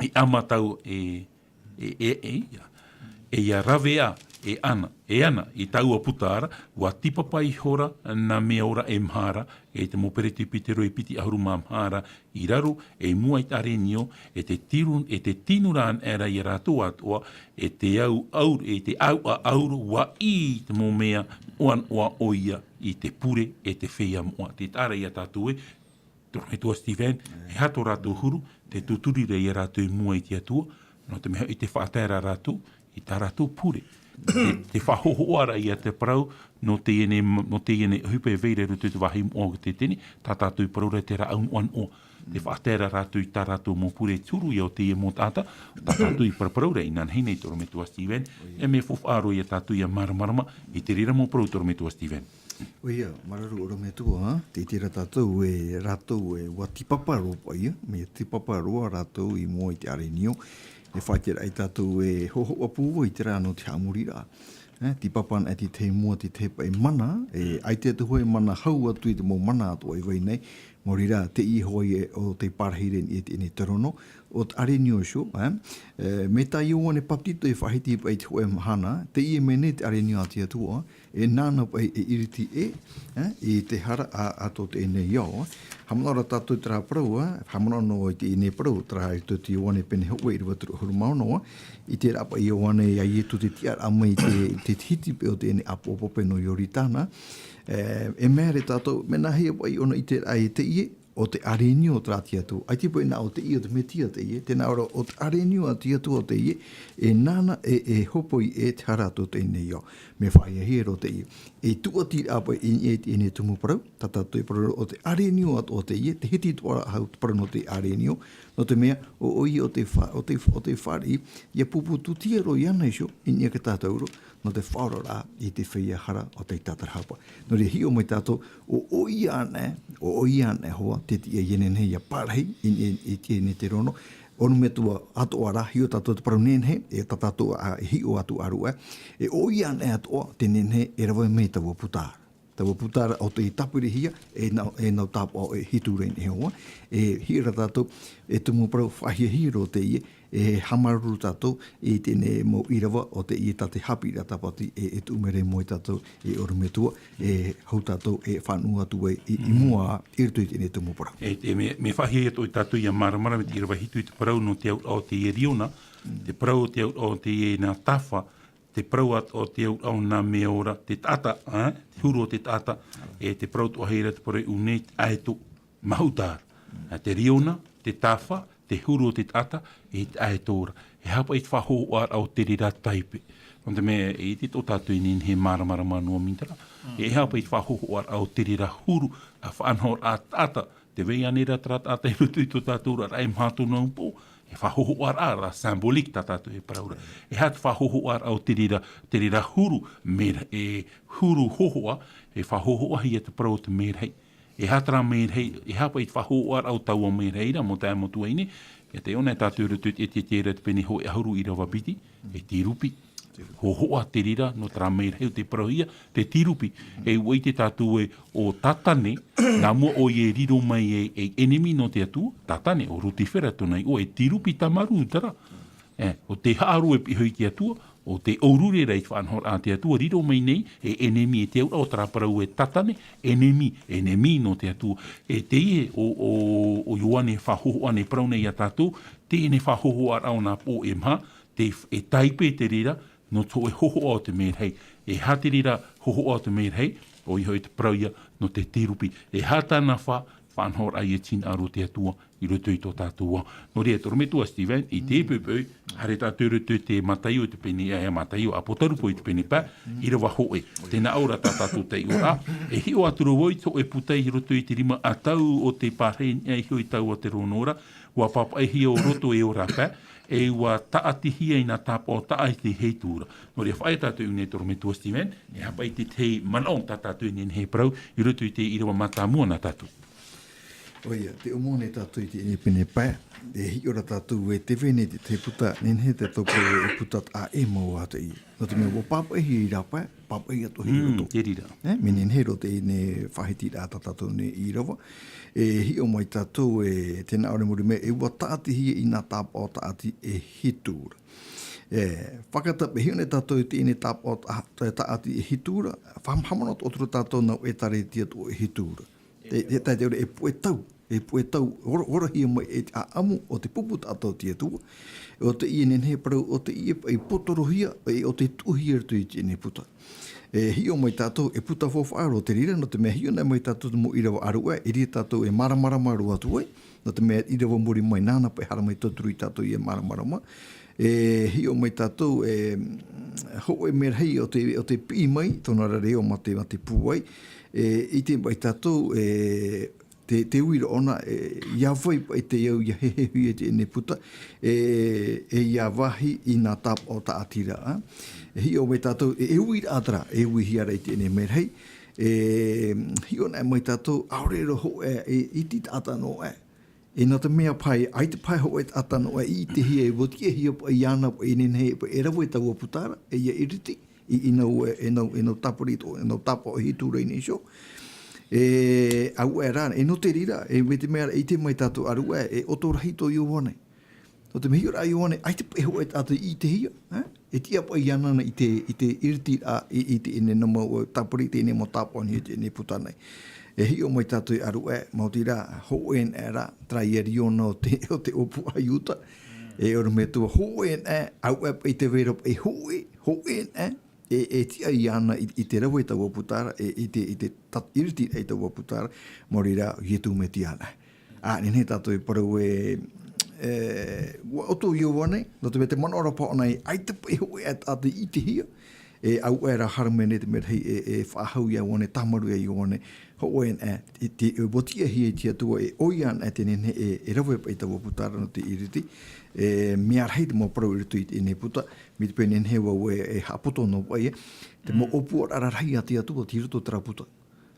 e ʻamatau, e, e, e, e, ia. E ia ravea, e ana, e ana, i taua puta ra, ʻua tīpapa ihora, nā mea ora e maha ra, e te mau peretipitero e piti ʻahuru mā maha ra, i raro, e mua i te ʻarenio, e te tiru, e te tinu ra anaʻe ra ia rātou atoʻa, e te au, au, e te au, a, auro, ʻua ʻī te mau mea, ʻoia, ʻoia, ʻoia, i te pure, e te feiā moʻa. Te taʻa ra ia tātou ē, Torometua Steven, e aha tō rātou huru, te tūturi ra ia rātou i mua i te Atua, nō te mea i te faʻatae ra rātou, i tā rātou pure. Te, te faʻahohoʻa ra ia te parau, nō teie nei, nō teie nei ʻohipa e vai ra i roto i te vāhi moʻa o te Tene, tā tātou i parau ra te rāʻau noʻanoʻa. Te faʻatae ra rātou i tā rātou mau pure, te huru ia o teie mau taʻata, tā tātou i paraparau ra, inanahi nei Torometua Steven, e mea faufaʻa roa ia tātou ia māramarama, i te reira mau parau Torometua Steven. ʻOia, māuruuru ʻorometua, te ʻite ra tātou e rātou e ʻua tīpapa roa paʻi, mea tīpapa roa rātou i mua i te ʻarenio, e faʻaʻite ra ai tātou e hohoʻa pūai terā nō te haʻamoriraʻa. E, tīpapa anaʻe te tahi mua, te tahi paʻi mana, e, ʻaita atu hoʻi mana hau atu i te mau mana atoʻa i vai nei, maori rā, teie hoʻi e, ʻo tei parahi ra i niʻa i teie nei terono, ʻo te ʻarenio iho, e, e, mai tā Ioane Papetito e faʻahiti paʻi i te hōʻē mahana, teie mai nei te ʻarenio a te Atua, e nāna paʻi e iriti ē, e, i te hara a, a tō teie nei ao. Haʻamanaʻo ra tātou terā parau, e, haʻamanaʻo noa i teie nei parau, terā i roto i te Ioane pene hōʻē ʻīrava toru ʻahuru mā ono, i terā paʻi Ioane ia Ietu te tiʻaraʻa mai i te, te hiti paʻi o teie nei ʻāpoʻo pape nō Ioritana. E, e mea ra tātou, mea nāhea paʻi ʻōna i ʻite ra e teie, ʻo te ʻarenio terā a te Atua. ʻAita paʻi nā ʻō teie ʻo te Mesia teie, tē nā ʻō ra ʻo te ʻarenio a te Atua teie, e nāna e, e hōpoi e te hara a tō teie nei ao. Mea faʻahiahia roa teie. E tūʻati ra paʻi i, i, i teie nei tumu parau, tā tātou e parau ra ʻo te ʻarenio atoʻa teie, te hiti atoʻa ra hau te parau nō te ʻarenio, nō te mea, ʻo, ʻoia ʻo tē fa-, ʻo tē, ʻo tē fāriʻi, ia pupu tūtia roa iāna iho, i niʻa ia tātou roa, nō te faʻaoraraʻa i te feiā hara o tei tātarahapa. Nō reira hiʻo mai tātou, ʻo, ʻoia anaʻe, ʻo, ʻoia anaʻe hoʻi, te tiʻa ia nehenehe ia parahi, i, i, i, i teie nei terono, ʻorometua atoʻa ra, hiʻo tātou te parau nehenehe, e tā tātou a, e hiʻo atu ʻāruʻe, e ʻoia anaʻe atoʻa, te nehenehe, e rave mai taua puta ra. Taua puta ra ʻo tei tāpirihia, e nau, e nau tāpaʻo e hitu ra i niʻa iho, e hiʻo ra tātou, e tumu parau faʻahiahia roa teie, e haʻamāuruuru tātou i teie nei mau ʻīrava ʻo teie tā te haʻapiʻiraʻa tāpati e, e tuʻu mai ra i mua ia tātou e ʻorometua, e hou tātou e fānaʻo atu ai i, i mua i roto i teie nei tumu parau. E, e mea, mea faʻahiahia atoʻa ia tātou ia māramarama i te ʻīrava hitu i te parau nō te auraʻa o teie riona, te parau o te auraʻa o teie nā tāfa, te parau atoʻa o te auraʻa o nā mea ora, te taʻata, e, te huru o te taʻata, e te parau atoʻa hia ra te parau i ʻō nei, te ʻaeto, mahuta ra. E te riona, te tāfa, te huru o te taʻata, e te ʻaeto ra. E aha paʻi te faʻahohoʻaraʻa o te reira taipe. Nō te mea, e ʻite atoʻa tātou e nehenehe e māramarama noa mai terā. E aha paʻi te faʻahohoʻaraʻa o te reira huru, a faʻanahoraʻa taʻata, tē vai ānei ra terā taʻata i roto i tō tātou oraraʻa e maha tōna upoʻo, e faʻahohoʻaraʻa ra, symbolique tā tātou e parau ra. E aha te faʻahohoʻaraʻa o te reira, te reira huru, mera-, e huru hohoʻa, e faʻahohoʻahia te parau o te merahi. E aha terā merahi, e aha paʻi te faʻahohoʻaraʻa o taua merahi ra, mau taeaʻe, mau tuahine, ʻia taiʻo na tātou i roto i te Ezekiela te pene hōʻē ʻahuru ʻīrava piti, e te rupi. Hohoʻa te reira, nō terā merahi ʻo tē parauhia, te, te rupi. E ʻua ʻite tātou ē ʻo Satane, nā mua ʻoia e riro mai ei, ei ʻenemi nō te Atua, Satane, ʻo Lutifera tōna iʻoa, e te rupi tāmarū terā. E, ʻo tē haʻaroʻo e piʻi iho i te Atua, ʻo tē ʻōrure ra i te faʻanahoraʻa a te Atua, riro mai nei, e ʻenemi, e te auraʻa o terā parau e Satane, ʻenemi, ʻenemi nō te Atua. E teie ʻo, ʻo, ʻo Ioane e faʻahohoʻa nei, parau nei ia tātou, teie nei faʻahohoʻaraʻa o nā upoʻo e maha, te, e taipe te reira, nō te hōʻē hohoʻa o te merahi. E aha te reira hohoʻa o te merahi, ʻoia hoʻi te parau ia, nō te, te rupi. E aha tāna fā, faʻanahoraʻa ia tinaʻaro te Atua i roto i tō tātou ao. Nō reira, torometua Steven, i te poʻipoʻi, haere tātou i roto i te Mataio i te pene, e, Mataio, ʻApotarupo i te pene pae, ʻīrava hōʻē. Tē nā ʻō ra tā tātou taiʻoraʻa, e hiʻo atu ra vau i te hōʻē puta i roto i te rima ʻatau o tei pārahi niʻa iho i taua terono ra, ʻua pāpaʻihia ʻo roto e ora pae, e ʻua tāʻatihia i nā tāpaʻo tāʻati e hitu ra. Nō reira, faʻaea tātou i ʻō nei, torometua Steven, e aha paʻi te tahi manaʻo tā tātou e nehenehe e parau i roto i te ʻīrava mātāmua nā tātou. ʻOia, tē ʻōmua nei tātou i teie pene pae, e hiʻo ra tātou e tē vai nei te tahi puta, nehenehe tātou e parau e puta taʻa ʻē mau ā teie. Nō te mea ʻua pāpaʻihia i rā pae, pāpaʻihia atoʻa i roto. Mm, te reira. E, mea nehenehe roa teie faʻahitiraʻa tā tātou nei ʻīrava. E hiʻo mai tātou, e, tē nā ʻō ra i muri mai, e ʻua tāʻatihia i nā tāpaʻo tāʻati e hitu ra. E, fakatāpati, e hiʻo nei tātou i teie tāpaʻo tā-, tā-, tāʻati e hitu ra, faʻa-, haʻamanaʻo atoʻa ra tātou nā ʻĒtārētia atoʻa e hitu ra. E, e, tā te ora e puʻe tau, e puʻe tau, ora-, orahia mai e te ʻāʻamu o te pupu taʻata o te Atua, ʻo teie nehenehe e parau, ʻo teie paʻi potorohia, e ʻo tei tuʻuhia i roto i teie puta. E hiʻo mai tātou, e puta faufaʻa roa te reira, nō te mea hiʻo anaʻe mai tātou te mau ʻīrava ʻāruʻe, e riro tātou e māramarama roa atu ai, nō te mea ʻīrava muri mai nāna paʻi haere mai tauturu ia tātou e māramarama. E hiʻo mai tātou, e, hōʻē merahi ʻo tē, ʻo tē piʻi mai, tōna ra reo mā te, mā te pūai, e, ʻite mai tātou, e, te, te uiraʻa ʻōna, e, ʻia vai paʻi te au ʻia hehehuhia i teie puta, e, e ʻia vāhi i nā tāpaʻo tāʻati ra, ā. E hiʻo mai tātou, e, e uiraʻa terā, e uihia ra i teie merahi, e, hiʻo anaʻe mai tātou, ʻaore roa hōʻē, e, iti taʻata noa ē. E nō te mea paʻi, ʻaita paʻi hōʻē taʻata noa ē i ʻitehia, e ʻua tiʻahia paʻi iāna, paʻi e nehenehe, paʻi e rave taua puta ra, e ʻia iriti, i, i nau, e, e nau, e nau tāpiri atoʻa, e nau tāpaʻo e hitu ra i niʻa iho. E, ʻaore rā, e nō te reira, e, mai te mea ra, ʻite mai tātou ʻāruʻe, e, e ʻoto rahi tō Ioane. Nō te mea hiʻo ra Ioane, ʻaita paʻi hōʻē taʻata i ʻitehia, ā? E tiʻa paʻi iāna i te, i te iritiraʻa, i, i teie nei mau tāpiri, teie nei mau tāpaʻo i teie puta nei. E hiʻo mai tātou ʻāruʻe, maoti rā, hōʻē anaʻe rā, terā ia riro na ʻo te, ʻo te ʻōpū a Iuta. E ʻorometua, hōʻē anaʻe, ʻaore paʻi te vai ra paʻi hōʻē, hōʻē anaʻe, e, e tiʻa iāna i, i te rave taua puta ra, e, i te, i te tat-, iritiraʻa i taua puta ra, maori rā, Ietu Metia anaʻe. Ā, nehenehe tātou e parau ē, e, ʻua ʻoto Ioane, nō te mea te manaʻo ra paʻi ʻōna ē, ʻaita paʻi hōʻē ā tātou i ʻitehia, e, ʻaore rā haere mai nei te merahi, e, e faʻahou ia Ioane, tāmarū ia Ioane, hōʻē anaʻe, e, te, e, ʻua tiʻahia e te Atua, e ʻoia anaʻe tē nehenehe, e, e rave paʻi taua puta ra nō te iriti, e, mea rahi te mau parau i roto i teie puta, mai te peu nehenehe vau e, e haʻapoto noa paʻi, e, te mau ʻōpuaraʻa rarahi a te Atua, tei roto terā puta.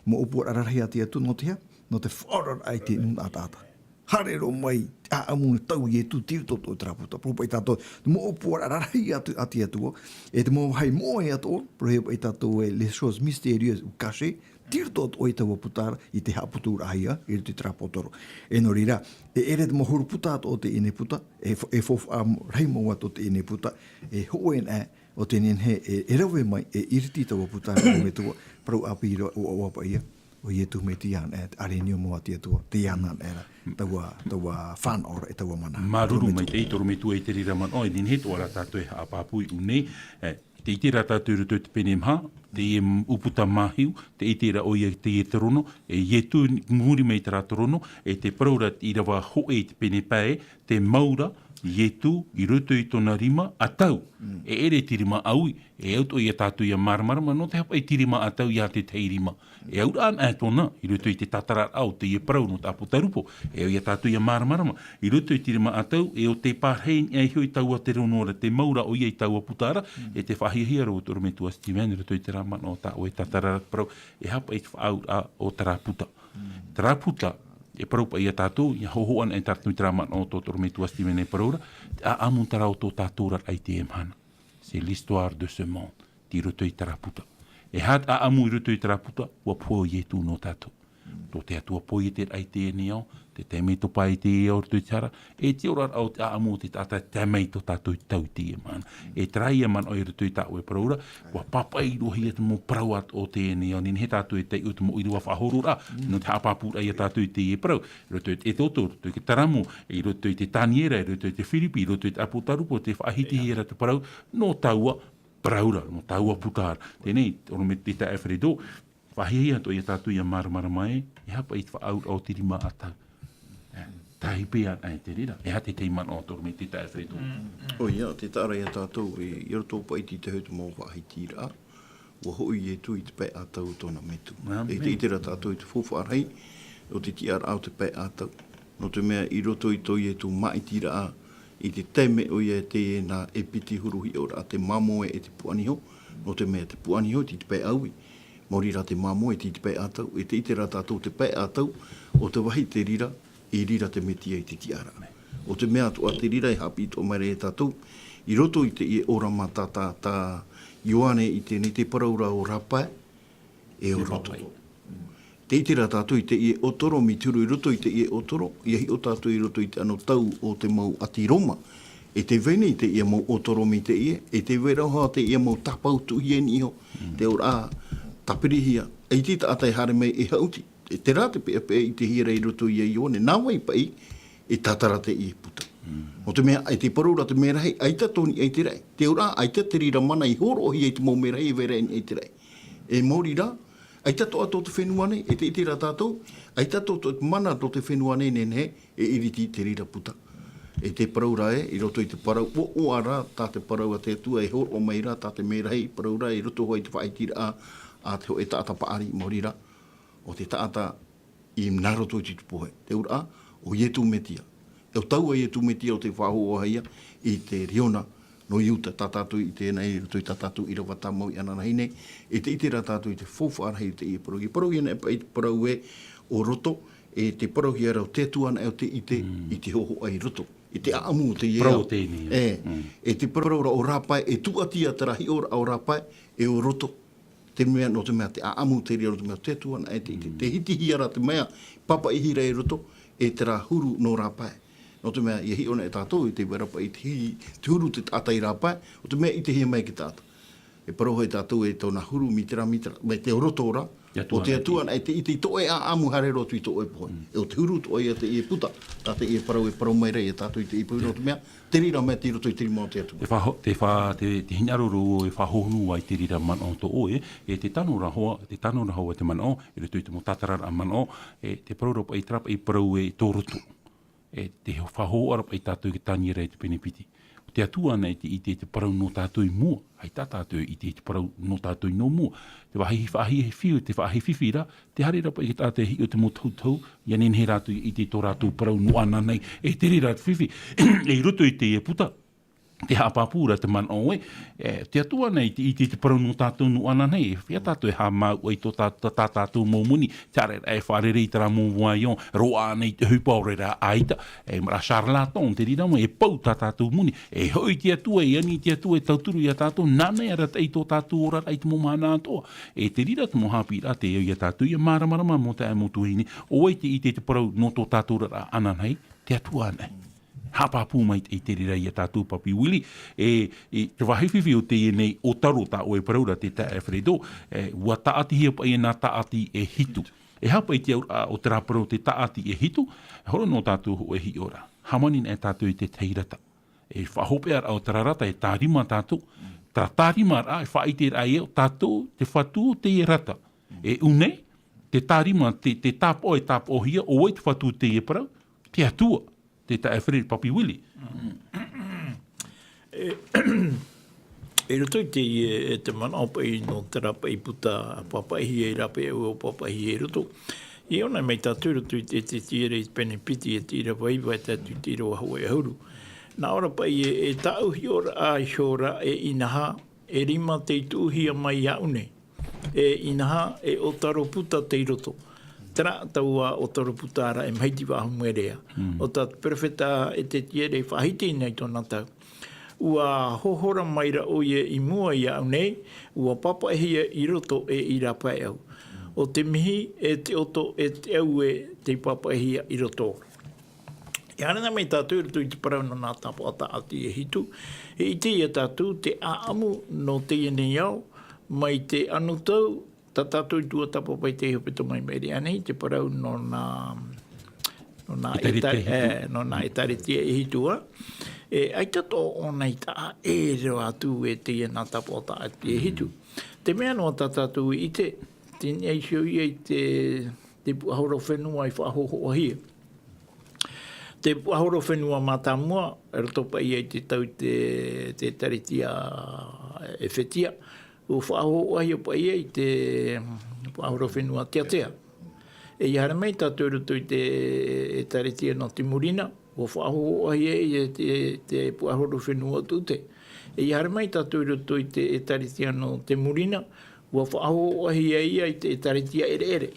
Mau ʻōpuaraʻa rarahi a te Atua, nō te aha? Nō te faʻaoraraʻa i te nūnaʻa taʻata. Haere roa mai, te ʻāʻamu e tau Ietu, tei roto atoʻa terā puta. Parau paʻi tātou, te mau ʻōpuaraʻa rarahi a te, a te Atua, e te mau vāhi moʻe atoʻa, parauhia paʻi tātou ē, les choses mystérieuses ou cachées, tei roto atoʻa i taua puta ra, i te haʻaputuraʻahia, i roto i terā pōtoro. E nō reira, e ʻere te mau huru puta atoʻa o teie puta, e fa-, e faufaʻa rahi mau atoʻa o teie puta, e hōʻē anaʻe, ʻo tē nehenehe, e, e rave mai, e iriti taua puta ra, ʻorometua, parau ʻāpī roa, ʻo, ʻo, ʻo paʻi ia, ʻo Ietu Metia anaʻe, te ʻārenio mau a te Atua, teie anaʻe ra, taua, taua fānaʻoraʻa, e taua mana. Māuruuru maitaʻi, ʻorometua, i te reira manaʻo, e nehenehe atoʻa rā tātou e haʻapāpū i ʻō nei, e, tē ʻite ra tātou i roto i te pene maha, teie ʻūputa māhiu, tē ʻite ra ʻoia i teie terono, e Ietu i muri mai i terā terono, e tē parau ra te ʻīrava hōʻē i te pene pae, tē mau ra Ietu i roto i tōna rima ʻatau. Mm. E ʻere te rima ʻaui, e au atoʻa ia tātou ʻia māramarama, nō te aha paʻi te rima ʻatau ia te tahi rima. E auraʻa anaʻe tōna, i roto i te tātararaʻa o teie parau nō te ʻApotarupo, e au ia tātou ʻia māramarama, i roto i te rima ʻatau, e ʻo tei pārahi niʻa iho i taua terono ra, tē mau ra ʻoia i taua puta ra, mm, e tē faʻahiahia ra vau, ʻorometua Steven, i roto i terā manaʻo tā ʻoe e tātara ra te parau, e aha paʻi te faʻaauraʻa o terā puta. Mm. Terā puta, e parau paʻi ia tātou, ʻia hōhoʻa anaʻe tātou i terā manaʻo tō, ʻorometua Steven e parau ra, te ʻāʻamu terā o tō tātou oraraʻa i teie mahana. C'est l'histoire de ce monde. Tei roto i terā puta. E aha te ʻāʻamu i roto i terā puta, ʻua pohe ʻo Ietu nō tātou. Tō te Atua poieteraʻa i teie nei ao, te taime i topa i teie ao i roto i te hara, e te oraraʻa o te ʻāʻamu o te taʻata e tae mai tō tātou i te tau i teie mahana. E terā ia manaʻo i roto i tā ʻoe parau ra, ʻua pāpaʻi roahia te mau parau atoʻa o teie nei ao, nehenehe tātou e taiʻo i te mau ʻīrava faʻahororaʻa, nō te haʻapāpūraʻa ia tātou i teie parau, i roto i te Exodo, i roto i te Salamo, i roto i te Taniera, i roto i te Filipi, i roto i te ʻApotarupo, tē faʻahitihia ra te parau, nō taua parau ra, nō taua puta ra. Teie nei, ʻorometua Alfredo, Faʻahiahia atoʻa ia tātou ia māramarama ē, e aha paʻi te faʻaauraʻa o te rima ʻatau. Tahi pea anaʻe te reira, e aha te tahi manaʻo tō rā mai te taeaʻe Alfredo. ʻOia, te taʻa ra ia tātou, e, i roto paʻi i te tahi o te mau faʻahitiraʻa, ua hoʻi Ietu i te pae ʻatau o tōna metua. E te ʻite ra tātou i te faufaʻa rahi o te tiʻaraʻa o te pae ʻatau. Nō te mea i roto i tō Ietu māʻitiraʻa, i te taime ʻoia e teie nā e piti huru hiʻoraʻa te māmoe e te puaʻaniho, nō te mea te puaʻaniho i te pae ʻaui. Maori rā te māmoe i te pae ʻatau, e te ʻite ra tātou te pae ʻatau, ʻo te vāhi te reira, i reira te Metia i te tiʻaraʻa. ʻO te mea atoʻa te reira e haʻapiʻi atoʻa mai ra ia tātou, i roto i teie ʻōrama tā, tā, tā Ioane i teie nei te parau ra ʻo Rāpae, e ʻo Roto. Te ʻite ra tātou i teie ʻōtoro, mai te huru i roto i teie ʻōtoro, ʻia hiʻo tātou i roto i te anotau o te mau ʻāti Roma. E tē vai nei teie mau ʻōtoro mai teie, e tē vai ra hoʻi teie mau tāpau tuʻuhia nei iho, te auraʻa tāpirihia, e te taʻata e haere mai e haʻuti. E terā te peʻapeʻa i ʻitehia ra i roto ia Ioane, nā vai paʻi e tātara teie puta. Nō te mea, e te parau ra te merahi, ʻaita tō niʻa i te raʻi. Te auraʻa, ʻaita te reira mana i hōroʻahia i te mau merahi e vai ra i niʻa i te raʻi. E maori rā, ʻaita atoʻa tō te fenua nei, e te ʻite ra tātou, ʻaita atoʻa tō te mana tō te fenua nei, nehenehe, e iriti te reira puta. E te parau ra ē, i roto i te parau, ʻoaʻoa ra, tā te parau a te Atua e hōroʻa mai ra, tā te merahi, parau ra, i roto hoʻi i te faʻahitiraʻa, a te hōʻē taʻata paʻari, maori rā, ʻo te taʻata i nā roto i te tupu hē. Te auraʻa, ʻo Ietu Metia. E ʻo taua Ietu Metia ʻo tē faʻahōhoʻahia i te riona nō Iuta, tā tātou i ʻite nei i roto i tā tātou ʻīrava tāmau i ananahi nei, e te ʻite ra tātou i te faufaʻa rahi o teie parau. E parauhia anaʻe paʻi te parau ē ʻo Roto, e te parauhia ra ʻo te Atua anaʻe ʻo tē ʻite i te hōhoʻa i roto. I te ʻaʻamu o teie ao. Parau o teie nei. E, e te parau ra ʻo Rāpae, e tūʻati ia terā hiʻoraʻa ʻo Rāpae, e ʻo Roto. Te mea, nō te mea te ʻaʻamu te reira, nō te mea te Atua anaʻe tē ʻite. Te hitihia ra te mea, pāpaʻihia ra e Roto, e terā huru nō Rāpae. Nō te mea, ʻia hiʻo anaʻe tātou, i te vai ra paʻi te hi-, te huru te taʻata i Rāpae, ʻo te mea ʻitehia mai e te taʻata. E parau hoʻi tātou e tōna huru, mītera, mītera, mai te ʻo Roto ra, ʻo te Atua anaʻe tē ʻite i tō ʻoe ʻaʻamu haere roa atu i tō ʻoe pohe. E ʻo te huru atoʻa ia teie puta, tā teie parau e parau mai ra ia tātou i teie pohe, nō te mea, te reira mea tei roto i te rima o te Atua. Te faʻaho-, te fa-, te, te hinaʻaro ra e faʻahohonu ai te reira manaʻo tō ʻoe, e te tano ra hoʻi, te tano ra hoʻi te manaʻo, i roto i te mau tātararaʻa manaʻo, e te parau ra paʻi, terā paʻi parau ē tō Roto. E te faʻahohoʻa ra paʻi tātou i te Taniera i te pene piti. ʻO te Atua anaʻe tē ʻite i te parau nō tātou i mua, ʻaita tātou e ʻite i te parau nō tātou i nō mua. Te faʻahi-, faʻahi-, fifi, te faʻahi fifi ra, te haere ra paʻi te taʻata e hiʻo te mau tahutahu, ʻia nehenehe rātou i ʻite i tō rātou parau nō ananahi, e te reira te fifi. E i roto i teie puta, te haʻapāpū ra te manaʻo ē, e, te Atua anaʻe tē ʻite i te parau nō tātou nō ananahi, e feiā tātou e haʻamāuʻa i tō tā, tā, tā tātou mau moni, te ʻāreʻa e fārerei i terā mau vaiiho, roaʻa anaʻe i te ʻohipa ʻaore rā ʻaita, e, mea charlatan, te reira mai, e pau tā tātou moni, e hoʻi te Atua, e ani te Atua e tauturu ia tātou, nāna e arataʻi i tō tātou oraraʻa i te mau mahana atoʻa. E te reira te mau haʻapiʻiraʻa tē au ia tātou, ʻia māramarama mau taeaʻe mau tuahine, ʻo vai tē ʻite i te parau nō tō tātou oraraʻa ananahi, te Atua anaʻe. Haʻapāpū mai i te reira ia tātou Papi Willie, e, e te faʻahi fifi o teie nei ʻōtaro tā ʻoe parau ra te taeaʻe Alfredo, e, ʻua tāʻatihia paʻi nā tāʻati e hitu. E aha paʻi te auraʻa o terā parau te tāʻati e hitu, e horo nō tātou hōʻē hiʻoraʻa. Hāmani anaʻe tātou i te tahi rata. E faʻahopeʻa ra ʻo terā rata, e tārima tātou. Terā tārimaraʻa, e faʻaʻite ra ē ʻo tātou, te fatu o teie rata. E ʻū nei, te tārima, te, te tāpaʻo, e tāpaʻohia, ʻo vai te fatu o teie parau, te Atua. Te taeaʻe Fred, Papi Willie. E, i roto i te, e, te manaʻo paʻi nō terā paʻi puta pāpaʻihia i rāpae, ʻua pāpaʻihia i roto. E ʻō anaʻe mai tātou i roto i te, te Ezekiela i te pene piti, e te ʻīrava iva e tae atu i te ʻīrava hōʻē ʻahuru. Nā ʻō ra paʻi ē, e tāʻu hiʻoraʻa ihora e inaha, e rima tei tuʻuhia mai iāʻu nei. E inaha, e ʻōtaro puta tei roto. Terā taua ʻōtaro puta ra e Mahiti Vāhu Moerea. ʻO tā te perofeta Ezekiela e faʻahiti nei i tōna tau. ʻUa hohora mai ra ʻoia i mua iāʻu nei, ʻua pāpaʻihia i roto e i rāpae au. ʻO te mihi, e te ʻoto, e te ʻaue tei pāpaʻihia i roto. E haere anaʻe mai tātou i roto i te parau nō nā tāpaʻo tāʻati e hitu, e ʻite ia tātou te ʻāʻamu nō teie nei ao, mai te anotau, tā tātou i tuatāpapa i te hepetoma i maʻiri aʻe nei, te parau nō nā, nō nā ʻĒtārētia e hitu, e, nō nā ʻĒtārētia e hitu ā. E, ʻaita atoʻa ʻōna i taʻa ʻē roa atu e teie nā tāpaʻo tāʻati e hitu. Te mea noa tā tātou i ʻite, Tē ʻite ʻoia i te, te puʻahorofenua i faʻahōhoʻahia. Te puʻahorofenua mātāmua, i roto paʻi i te tau te, te ʻĒtārētia ʻEfetia, ʻua faʻahōhoʻahia paʻi i te puʻahorofenua teatea. E ʻia haere mai tātou i roto i te ʻĒtārētia nō te Murina, ʻua faʻahōhoʻahia i te, te puʻahorofenua ʻUteʻute. E ʻia haere mai tātou i roto i te ʻĒtārētia nō te Murina, ʻua faʻahōhoʻahia i te ʻĒtārētia ʻEreʻere.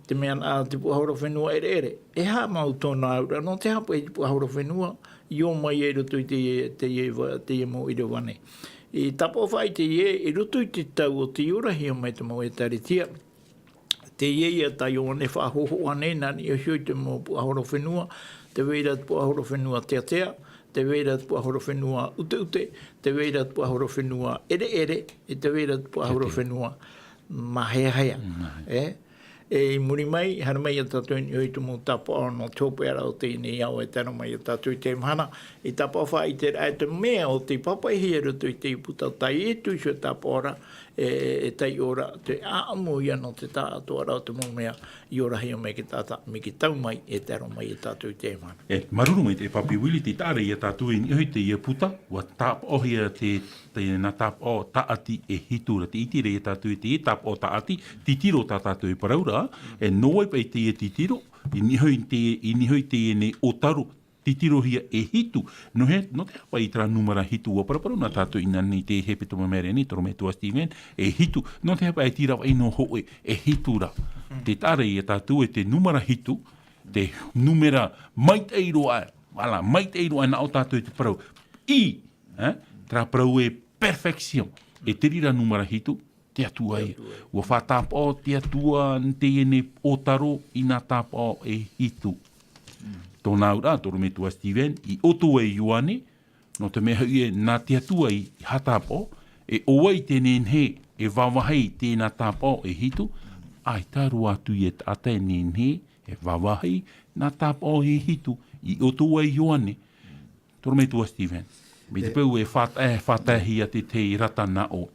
Te mea nā te puʻahorofenua ʻEreʻere. E aha mau tōna auraʻa, nō te aha paʻi te puʻahorofenua i ō mai ai i roto i te, te, te mau ʻīrava nei. I tāpaʻo faʻaʻite ē, i roto i te tau o tei orahia mai te mau ʻĒtārētia, teie ia tā Ioane e faʻahōhoʻa nei, nā niʻa iho i te mau puʻahorofenua, tē vai ra te puʻahorofenua teatea, tē vai ra te puʻahorofenua ʻUteʻute, tē vai ra te puʻahorofenua ʻEreʻere, e tē vai ra te puʻahorofenua Māheahea. Mm, māhea. E? E i muri mai, haere mai ia tātou i niʻa i te mau tāpaʻo nō te hopeʻaraʻa o teie nei ao e tae noa mai ia tātou i teie mahana, i tāpaʻo faʻaʻite ra e te mea o tei pāpaʻihia i roto i te puta tā Ietu iho e tāpaʻo ra, e, e taiʻo ra, te ʻāʻamu ia nō te taʻatoʻaraʻa o te mau mea i orahia mai i te taʻata, mai te tau mai, e tae roa mai ia tātou i teie mahana. E, māuruuru maitaʻi Papi Willie, tē taʻa ra ia tātou i niʻa i teie puta, ʻua tāpaʻohia te, te nā tāpaʻo tāʻati e hitu ra. Tē ʻite ra ia tātou i te tāpaʻo tāʻati, titiro tā tātou e parau ra, e nō vai paʻi teie titiro, i niʻa i te, i niʻa i teie nei ʻōtaro, titirohia e hitu. Nō te, nō te aha paʻi terā nūmera hitu, ʻua paraparau na tātou ināna i te hepetoma i maʻiri aʻe nei, Torometua Steven, e hitu. Nō te aha paʻi terā paʻi nō hōʻē, e hitu ra. Mm. Tē taʻa ra ia tātou e te nūmera hitu, te nūmera maitaʻi roa, voilà, maitaʻi roa nā ʻō tātou i te parau. I, e, terā parau e perfection. E te reira nūmera hitu, te Atua ia. Te Atua ia. ʻUa faʻatāpaʻo te Atua i teie nei ʻōtaro i nā tāpaʻo e hitu. Mm. Tōna auraʻa, Torometua Steven, i ʻoto ai Ioane, nō te mea hoʻi ē, nā te Atua i haʻatāpaʻo, e ʻo vai te nehenehe e vāvāhi i teie nā tāpaʻo e hitu, ʻaita roa atu ia taʻata e nehenehe e vāvāhi nā tāpaʻo e hitu, i ʻoto ai Ioane, Torometua Steven. Mai te peu e faʻatae-, e faʻataehia te, te rata nā ʻoe.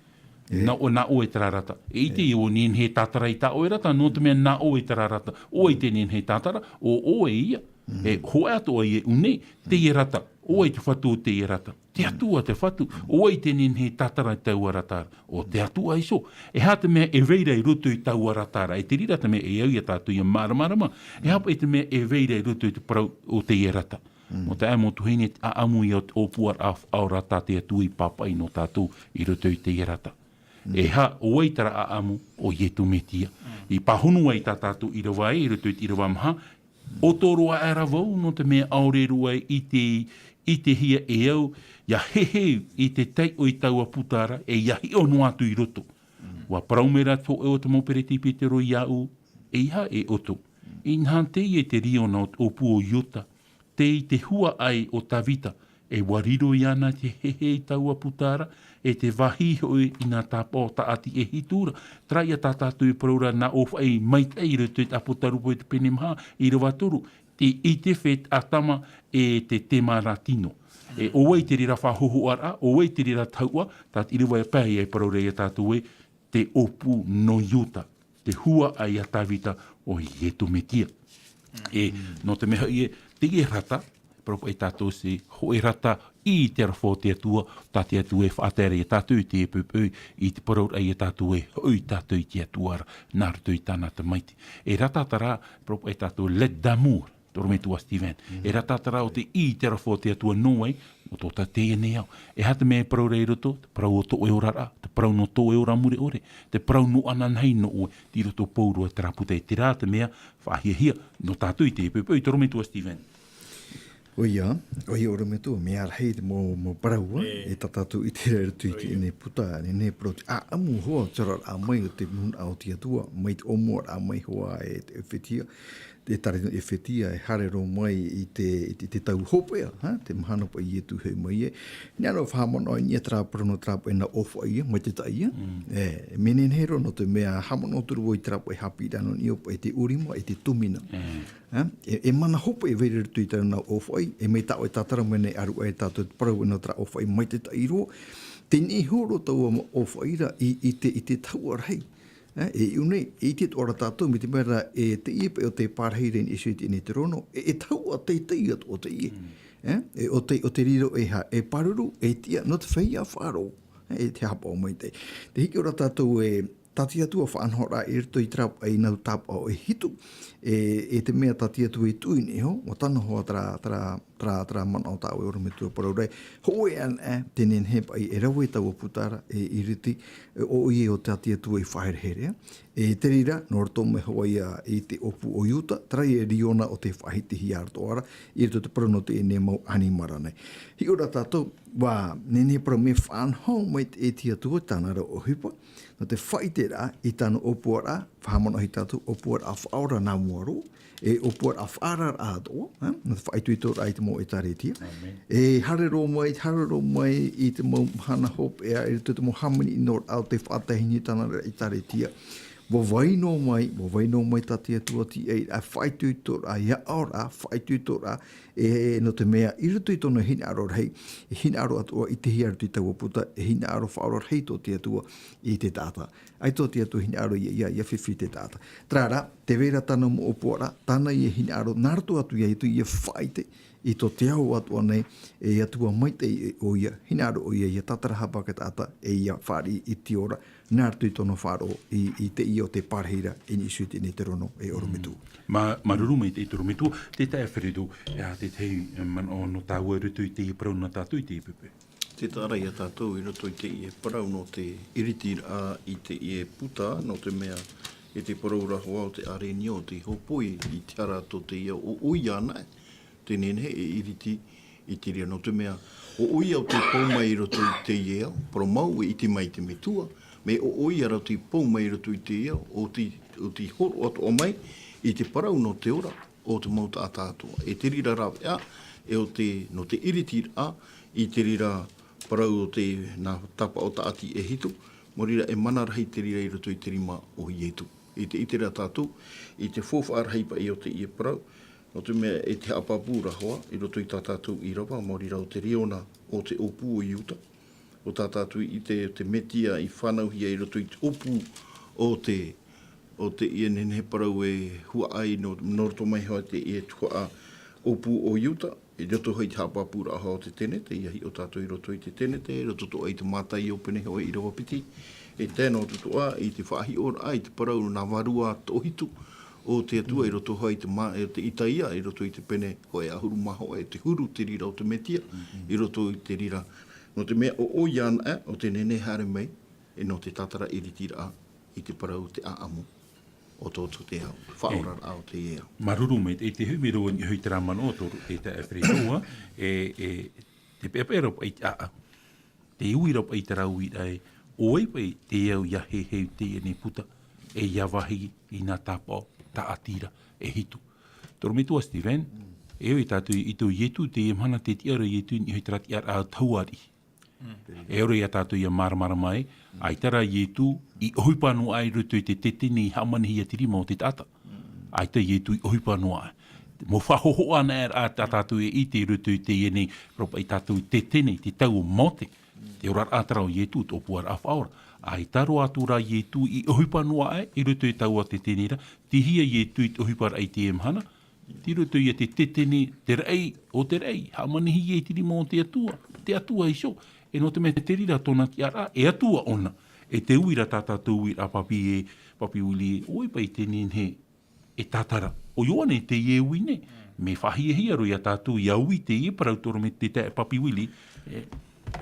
E. Nā ʻoe, nā ʻoe terā rata. E ʻite ʻoe nehenehe e tātara i tā ʻoe rata, nō te mea nā ʻoe terā rata. ʻO vai te nehenehe e tātara, ʻo ʻoe ia. Mm. E hōʻē atoʻa e ʻū nei, teie rata. ʻO vai te fatu o teie rata? Te Atua te fatu. ʻO vai te nehenehe e tātara i taua rata ra? ʻO te Atua iho. E aha te mea e vai ra i roto i taua rata ra? E te reira te mea e au ia tātou ʻia māramarama. E aha paʻi te mea e vai ra i roto i te parau o teie rata? Mm. Nō te ʻāʻamu tuahine, te ʻāʻamu ia o te ʻōpuaraʻa faʻaora tā te Atua i pāpaʻi nō tātou i roto i teie rata. Mm. E aha, ʻo vai terā ʻāʻamu? ʻO Ietu Metia. Mm. I pāhono ai tā tātou ʻīrava ē, i roto i te ʻīrava maha, ʻoto roa aʻera vau, nō te mea ʻaore roa e ʻite, ʻitehia e au, ʻia heheu i te taiʻo i taua puta ra, e ʻia hiʻo noa atu i roto. Mm. ʻUa parau mai ra te hōʻē o te mau peretipitero iāʻu, ʻeiaha e ʻoto. Mm. Inaha teie te riona o te ʻōpū o Iuta, tei te huaʻai o Tavita, e ʻua riro iāna te heheu i taua puta ra, e te vāhi hoʻi i nā tāpaʻo tāʻati e hitu ra. Terā ia tā tātou e parau ra nā ʻōfaʻi maitaʻi i roto i te ʻĀpōtarupo i te pene maha, ʻīrava toru, te ʻite fetʻatama e te temaratino. E ʻo vai te reira faʻahōhoʻaraʻa, ʻo vai te reira tahuʻa, tā te ʻīrava e pae ia e parau ra ia tātou ē, te ʻōpū nō Iuta, te huaʻai a Tavita ʻo Ietu Metia. E, nō te mea hoʻi ē, teie rata, parau paʻi tātou te hōʻē rata i te aroha o te Atua, tā te Atua e faʻatae ra ia tātou i te poʻipoʻi, i te parauraʻa ia tātou e hoʻi tātou i te Atua ra, nā roto i tāna tamaiti. E rata terā, parau paʻi tātou, lettre d'amour, Torometua Steven. Mm. E rata terā o te ʻī i te aroha o te Atua nō vai, nō tō tātou teie nei ao. E aha te mea e parau ra i roto? Te parau o tō ʻoe oraraʻa, te parau nō tō ʻoe ora mure ʻore, te parau nō ananahi nō ʻoe, tei roto pauroa terā puta. E terā te mea faʻahiahia nō tātou i te poʻipoʻi, Torometua Steven. ʻOia, ʻoia Torometua, mea rahi te mau, mau parau, ā, e tā tātou i ʻite ra i roto i teie nei puta, nehenehe e parau te ʻāʻamu hoʻi te oraraʻa mai o te nūnaʻa o te Atua, mai te ʻōmuaraʻa mai hoʻi e te ʻEfetia, e tari ʻEfetia, e haere roa mai i te, i te, i te tau hopeʻa, ha? Te mahana paʻi Ietu e hoʻi mai ai. Nehenehe e faʻamanaʻo i niʻa terā parau nō terā paʻi nā ʻōfaʻi ia, maitaʻi ia. Mm. E, mea nehenehe roa nō te mea haʻamanaʻo atu ra vau i terā paʻi haʻapiʻiraʻa nō niʻa paʻi te ʻurima, e te tōmina. Mm. Ha? E, e mana hopeʻa e vai ra i roto i terā nā ʻōfaʻi, e mai tā ʻoe e tātara mai nei, ʻaruʻa e tātou te parau nō terā ʻōfaʻi maitaʻi roa. Tei niʻa iho roa taua ʻōfaʻi ra i, i te, i te tahuʻa rahi. E, e ʻiʻo nei, e ʻite atoʻa ra tātou, mai te mea ra, e teie paʻi o te pārahi ra i niʻa iho i teie nei terōno, e, e tahuʻa teitei atoʻa teie. E, e ʻo te, ʻo te riro e ha, e pāruru, e tiʻa, nō te feiā faʻaroʻo, e, te haʻapaʻo maitaʻi. Tē hiki ʻō ra tātou e, tā te Atua faʻanahoraʻa i roto i terā, i nā tāpaʻo e hitu, e, e te mea tā te Atua i tuʻu i niʻa iho, ʻua tāna hoʻi terā, terā, terā, terā manaʻo tā ʻoe orometua parau ra, hōʻē anaʻe, tē nehenehe paʻi e rave taua puta ra, e iriti, e ʻoia ʻo tā te Atua i faʻaherehere, e te reira, nō roto mai hoʻi ia i te ʻōpū o Iuta, terā ia Riona ʻo tē faʻahitihia atoʻa ra, i roto i te parau nō teie nei mau ʻanimara nei. Hiʻo ra tātou, ʻua nehenehe parau mea faʻanaho mai te, e te Atua tāna ra ʻohipa, nō te faʻaʻiteraʻa i tāna ʻōpuaraʻa, faʻahaʻamanaʻohia tātou, ʻōpuaraʻa faʻaora nā mua roa, e ʻōpuaraʻa faʻaararaʻa atoʻa, e, nō te faʻaitoitoraʻa i te mau ʻĒtārētia. ʻĀmene. E haere roa mai, haere roa mai i te mau mahana hopeʻa, i roto i te mau hāmani ʻino ra o te faʻatahineheneheraʻa ʻĒtārētia. ʻUa vai noa mai, ʻua vai noa mai tā te Atua i te, e, faʻaitoitoraʻa, e aʻoraʻa, faʻaitoitoraʻa, e, nō te mea, i roto i tōna hinaʻaro rahi, e hinaʻaro atoʻa i te hia roto i taua puta, e hinaʻaro faʻaora rahi tō te Atua i te taʻata. ʻAita tō te Atua hinaʻaro ia, ia, ia fifi te taʻata. Terā rā, tē vai ra tāna mau ʻōpuaraʻa, tāna ia hinaʻaro, nā roto atu ia, ia faʻaʻite, i tō te ao atoʻa nei, e Atua maitaʻi ʻoia, hinaʻaro ʻoia, ia tātarahapa te taʻata, e ia fāriʻi i te ora, nā roto i tōna faʻaroʻo, i, i teie ʻo te pārahi ra, i niʻa iho i teie nei terōno, e orometua. Mā, māuruuru maitaʻi orometua, te taeaʻe Feredo, e aha te tahi, e, manaʻo nō tāua i roto i teie parau nā tātou i teie poʻipoʻi. Tē taʻa ra ia tātou i roto i teie parau nō te iritiraʻa i teie puta, nō te mea, e te parau ra hoʻi o te ʻĀrenio, tē hōpoi i te hara tō teie, ʻo, ʻoia anaʻe, tē nehenehe e iriti i te reira, nō te mea, ʻo, ʻoia ʻo tē pou mai i roto i teie ao, parau mau e ʻite mai te Metua, mea ʻo, ʻoia rā ʻo tē pou mai i roto i teie ao, ʻo tē, ʻo tē hōroʻa atoʻa mai i te parau nō te ora o te mau taʻata atoʻa. E te reira rāveʻa, e ʻo te, nō te iritiraʻa, i te reira parau o te, nā tāpaʻo tāʻati e hitu, maori rā e mana rahi te reira i roto i te rima o Ietu. I te, i te reira tātou, i te faufaʻa rahi paʻi o teie parau, nō te mea e te haʻapāpū ra hoʻi, i roto i tā tātou ʻīrava, maori rā ʻo te Riona o te ʻōpū o Iuta, ʻo tā tātou i ʻite, te Metia i fānauhia i roto i te ʻōpū o te, ʻo teie nehenehe parau e huaʻai nō, nō roto mai hoʻi teie tuhaʻa ʻōpū o Iuta, i roto hoʻi i te haʻapāpūraʻa hoʻi o te tenete, ʻia hiʻo tātou i roto i te tenete, i roto atoʻa i te Mātaio pene hoʻi ʻīrava piti, e tae noa atu atoʻa i te faʻahiʻoraʻa, i te parau nā vārua toʻohitu o te Atua, i roto hoʻi i te mā-, i te Itaia, i roto i te pene hoʻi ʻahuru mā hōʻē, te huru te reira o te Metia, i roto i te reira. Nō te mea ʻo, ʻoia anaʻe, ʻo tē nehenehe haere mai, e nō te tātara iritiraʻa i te parau te ʻāʻamu o tō, tō te ao, faʻaoraraʻa o teie ao. Māuruuru maitaʻi, e te hui mai roa i niʻa iho i terā manaʻo tō te taeaʻe Feredo, e, e, te peʻapeʻa ra paʻi te ʻāʻau. Te ui ra paʻi terā uiraʻa, ʻo vai paʻi te ao ʻia heheu i teie nei puta, e ʻia vāhi i nā tāpaʻo tāʻati ra e hitu. Te orometua Steven, e ʻo tātou i ʻite ʻo Ietu, teie mahana tē tiʻa ra Ietu i niʻa iho i terā tiʻaraʻa tauariʻi. E ʻore ia tātou ʻia māramarama ai, ʻaita rā Ietu i ʻohipa noa aʻe i roto i te tetene i hāmanihia te rima o te taʻata. ʻAita Ietu i ʻohipa noa aʻe. Mau faʻahōhoʻa anaʻe rā tā tātou e ʻite i roto i teie nei, parau paʻi tātou tetene, te tau o Mōte, te oraraʻa terā o Ietu, te ʻōpuaraʻa faʻaora. ʻAita roa atu rā Ietu i ʻohipa noa aʻe i roto i taua tetene ra, tei hea Ietu i te ʻohiparaʻa i teie mahana, i roto ia te tetene, te raʻi, ʻo te raʻi, hāmanihia i te rima o te Atua, te Atua iho, e nō te mea te reira tōna tiʻaraʻa, e Atua ʻōna, e te uira tā tātou uiraʻa papi e, Papi Willie, ʻo vai paʻi tē nehenehe e tātara. ʻO Ioane teie ui nei, mea faʻahiahia roa ia tātou ʻia ui teie parau tō orometua te taeaʻe Papi Willie, e,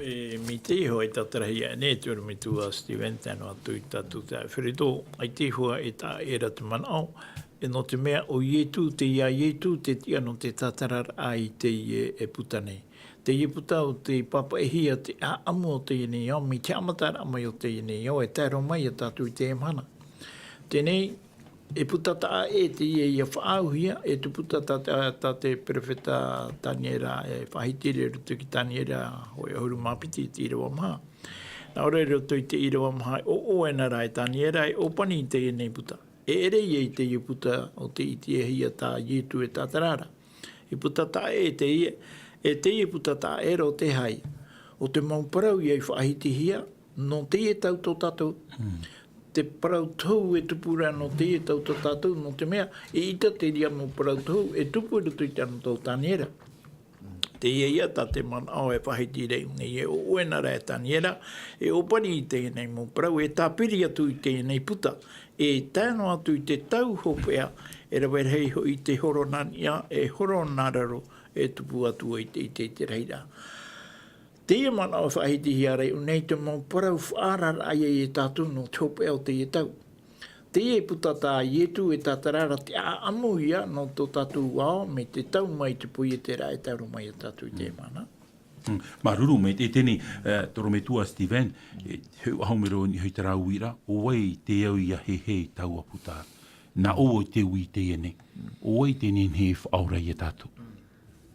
E, mai te iho e tātarahia nei te orometua Steven, tae noa atu i tātou te Feredo, ʻaita e hua e taʻa ʻē ra te manaʻo, e nō te mea ʻo Ietu, teie Ietu, tē tiʻa nō te tātararaʻa i teie, e, puta nei. Teie puta ʻo tē pāpaʻihia te ʻāʻamu o teie nei ao, mai te haʻamataraʻa mai o teie nei ao, e tae roa mai ia tātou i teie mahana. Teie nei, e puta taʻa ʻē teie ʻia faʻaauhia, e te puta tā, tā, tā te perofeta Taniera, e faʻahiti ra i roto ki Taniera, hōʻē ʻahuru mā piti i te ʻīrava maha. Nā ʻō ra i roto i te ʻīrava maha, e ʻoʻo anaʻe ra e Taniera, e ʻōpani i teie nei puta. E ʻere ia i teie puta ʻo tē ʻitehia tā Ietu e tātara ra. E puta taʻa ʻē teie, e teie puta taʻa ʻē ra ʻo te aha? ʻO te mau parau ia i faʻahitihia, nō teie tau tō tātou. Te parau tohu e tupu ra nō teie tau tā tātou, nō te mea, eʻita te reira mau parau tohu e tupu i roto i te anotau o Taniera. Teie ia tā te manaʻo e faʻahiti i reira nei, e ʻoʻe na ra e Taniera, e ʻōpani i teie nei mau parau, e tāpiri atu i teie nei puta, e tae noa atu i te tau hopeʻa, e rave rahi hoʻi te horo nā niʻa, e horo nā raro, e tupu atu ai te, i te, i te rahiraʻa. Teie manaʻo e faʻahitihia ra iʻō nei te mau parau faʻaararaʻa ia e tātou nō te hopeʻa o teie tau. Teie puta tā Ietu e tātara ra te ʻāʻamu ia nō tō tātou ao, mai te tau mai te poieteraʻa e tae roa mai ia tātou i teie mahana. Mm. Māuruuru maitaʻi i teie nei, eh, tō ʻorometua Steven, e, he ʻaho mero ni hoi te rā uiraʻa, ʻo vai te au ia hehei taua puta. Nā ʻō te ui teie nei. ʻO vai te nehenehe e faʻaora ia tātou.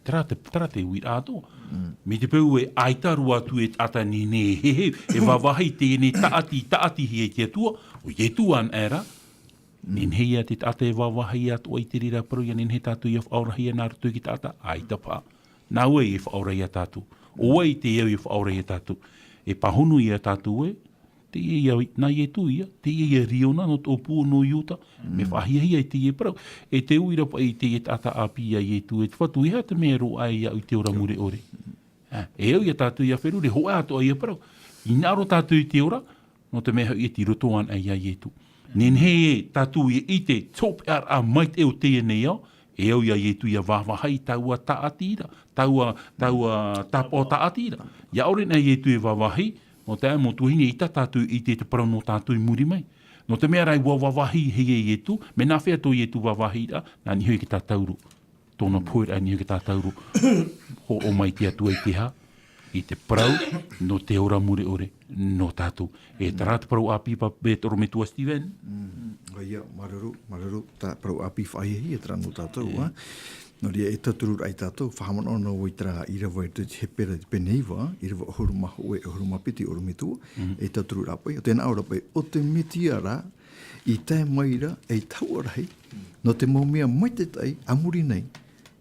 Terā te, terā te uiraʻa atoʻa. Mm. Mai te peu e ʻaita roa atu e taʻata nehenehe e heheu, e vāvāhi i teie nei tāʻati, tāʻatihia e te Atua, ʻo Ietu anaʻe ra. Mm. Nehenehe ia te taʻata e vāvāhi atoʻa i te reira parau ia nehenehe tātou ia faʻaorahia nā roto i te taʻata, ʻaita paha. Nā vai e faʻaora ia tātou. ʻO vai te au e faʻaora ia tātou. E pāhono ia tātou ē, teie ia, nā Ietu ia, teie ia Riona nō te ʻōpū nō Iuta, mea faʻahiahia i teie parau. E te uira paʻi i teie taʻata ʻāpī ia Ietu, e te Fatu, e aha te mea e roaʻa ai iāʻu i te ora mure ʻore. Ā, e au ia tātou ia feruri, hōʻē atoʻa ia parau. Hinaʻaro tātou i te ora, nō te mea hoʻi e tei roto anaʻe ia Ietu. Nehenehe tātou ia ʻite te hopeʻaraʻa maitaʻi o teie nei ao, e au ia Ietu ia vāvāhi i taua tāʻatiraʻa, taua, taua tāpaʻo tāʻatiraʻa. ʻIa ʻore anaʻe Ietu e vāvāhi, nō te mea mau tuahine, ʻaita tātou i ʻite te parau nō tātou i muri mai. Nō te mea rā ʻua vāvāhi hia Ietu, mea nāfea tō Ietu vāvāhiraʻa, nā niʻa hoʻi i te tātauro. Tōna poheraʻa nā niʻa hoʻi i te tātauro. Hōroʻa mai te Atua i te aha, i te parau, nō te ora mure ʻore, nō tātou. E terā te parau ʻāpī, pa-, e tō ʻorometua Steven. Mm. ʻOia, māuruuru, māuruuru, tā parau ʻāpī faʻahiahia terā nō tātou, ā. Nō reira, e tauturu ai tātou, faʻahaʻamanaʻo noa vau i terā ʻīrava i roto i te Hepera i te pene iva, ʻīrava ʻahuru mā hōʻē, ʻahuru mā piti ʻorometua, e tauturu ra paʻi, ʻo tē nā ʻō ra paʻi, ʻo te Metia rā, i tae mai ra, ei tahuʻa rahi, nō te mau mea maitaʻi a muri nei,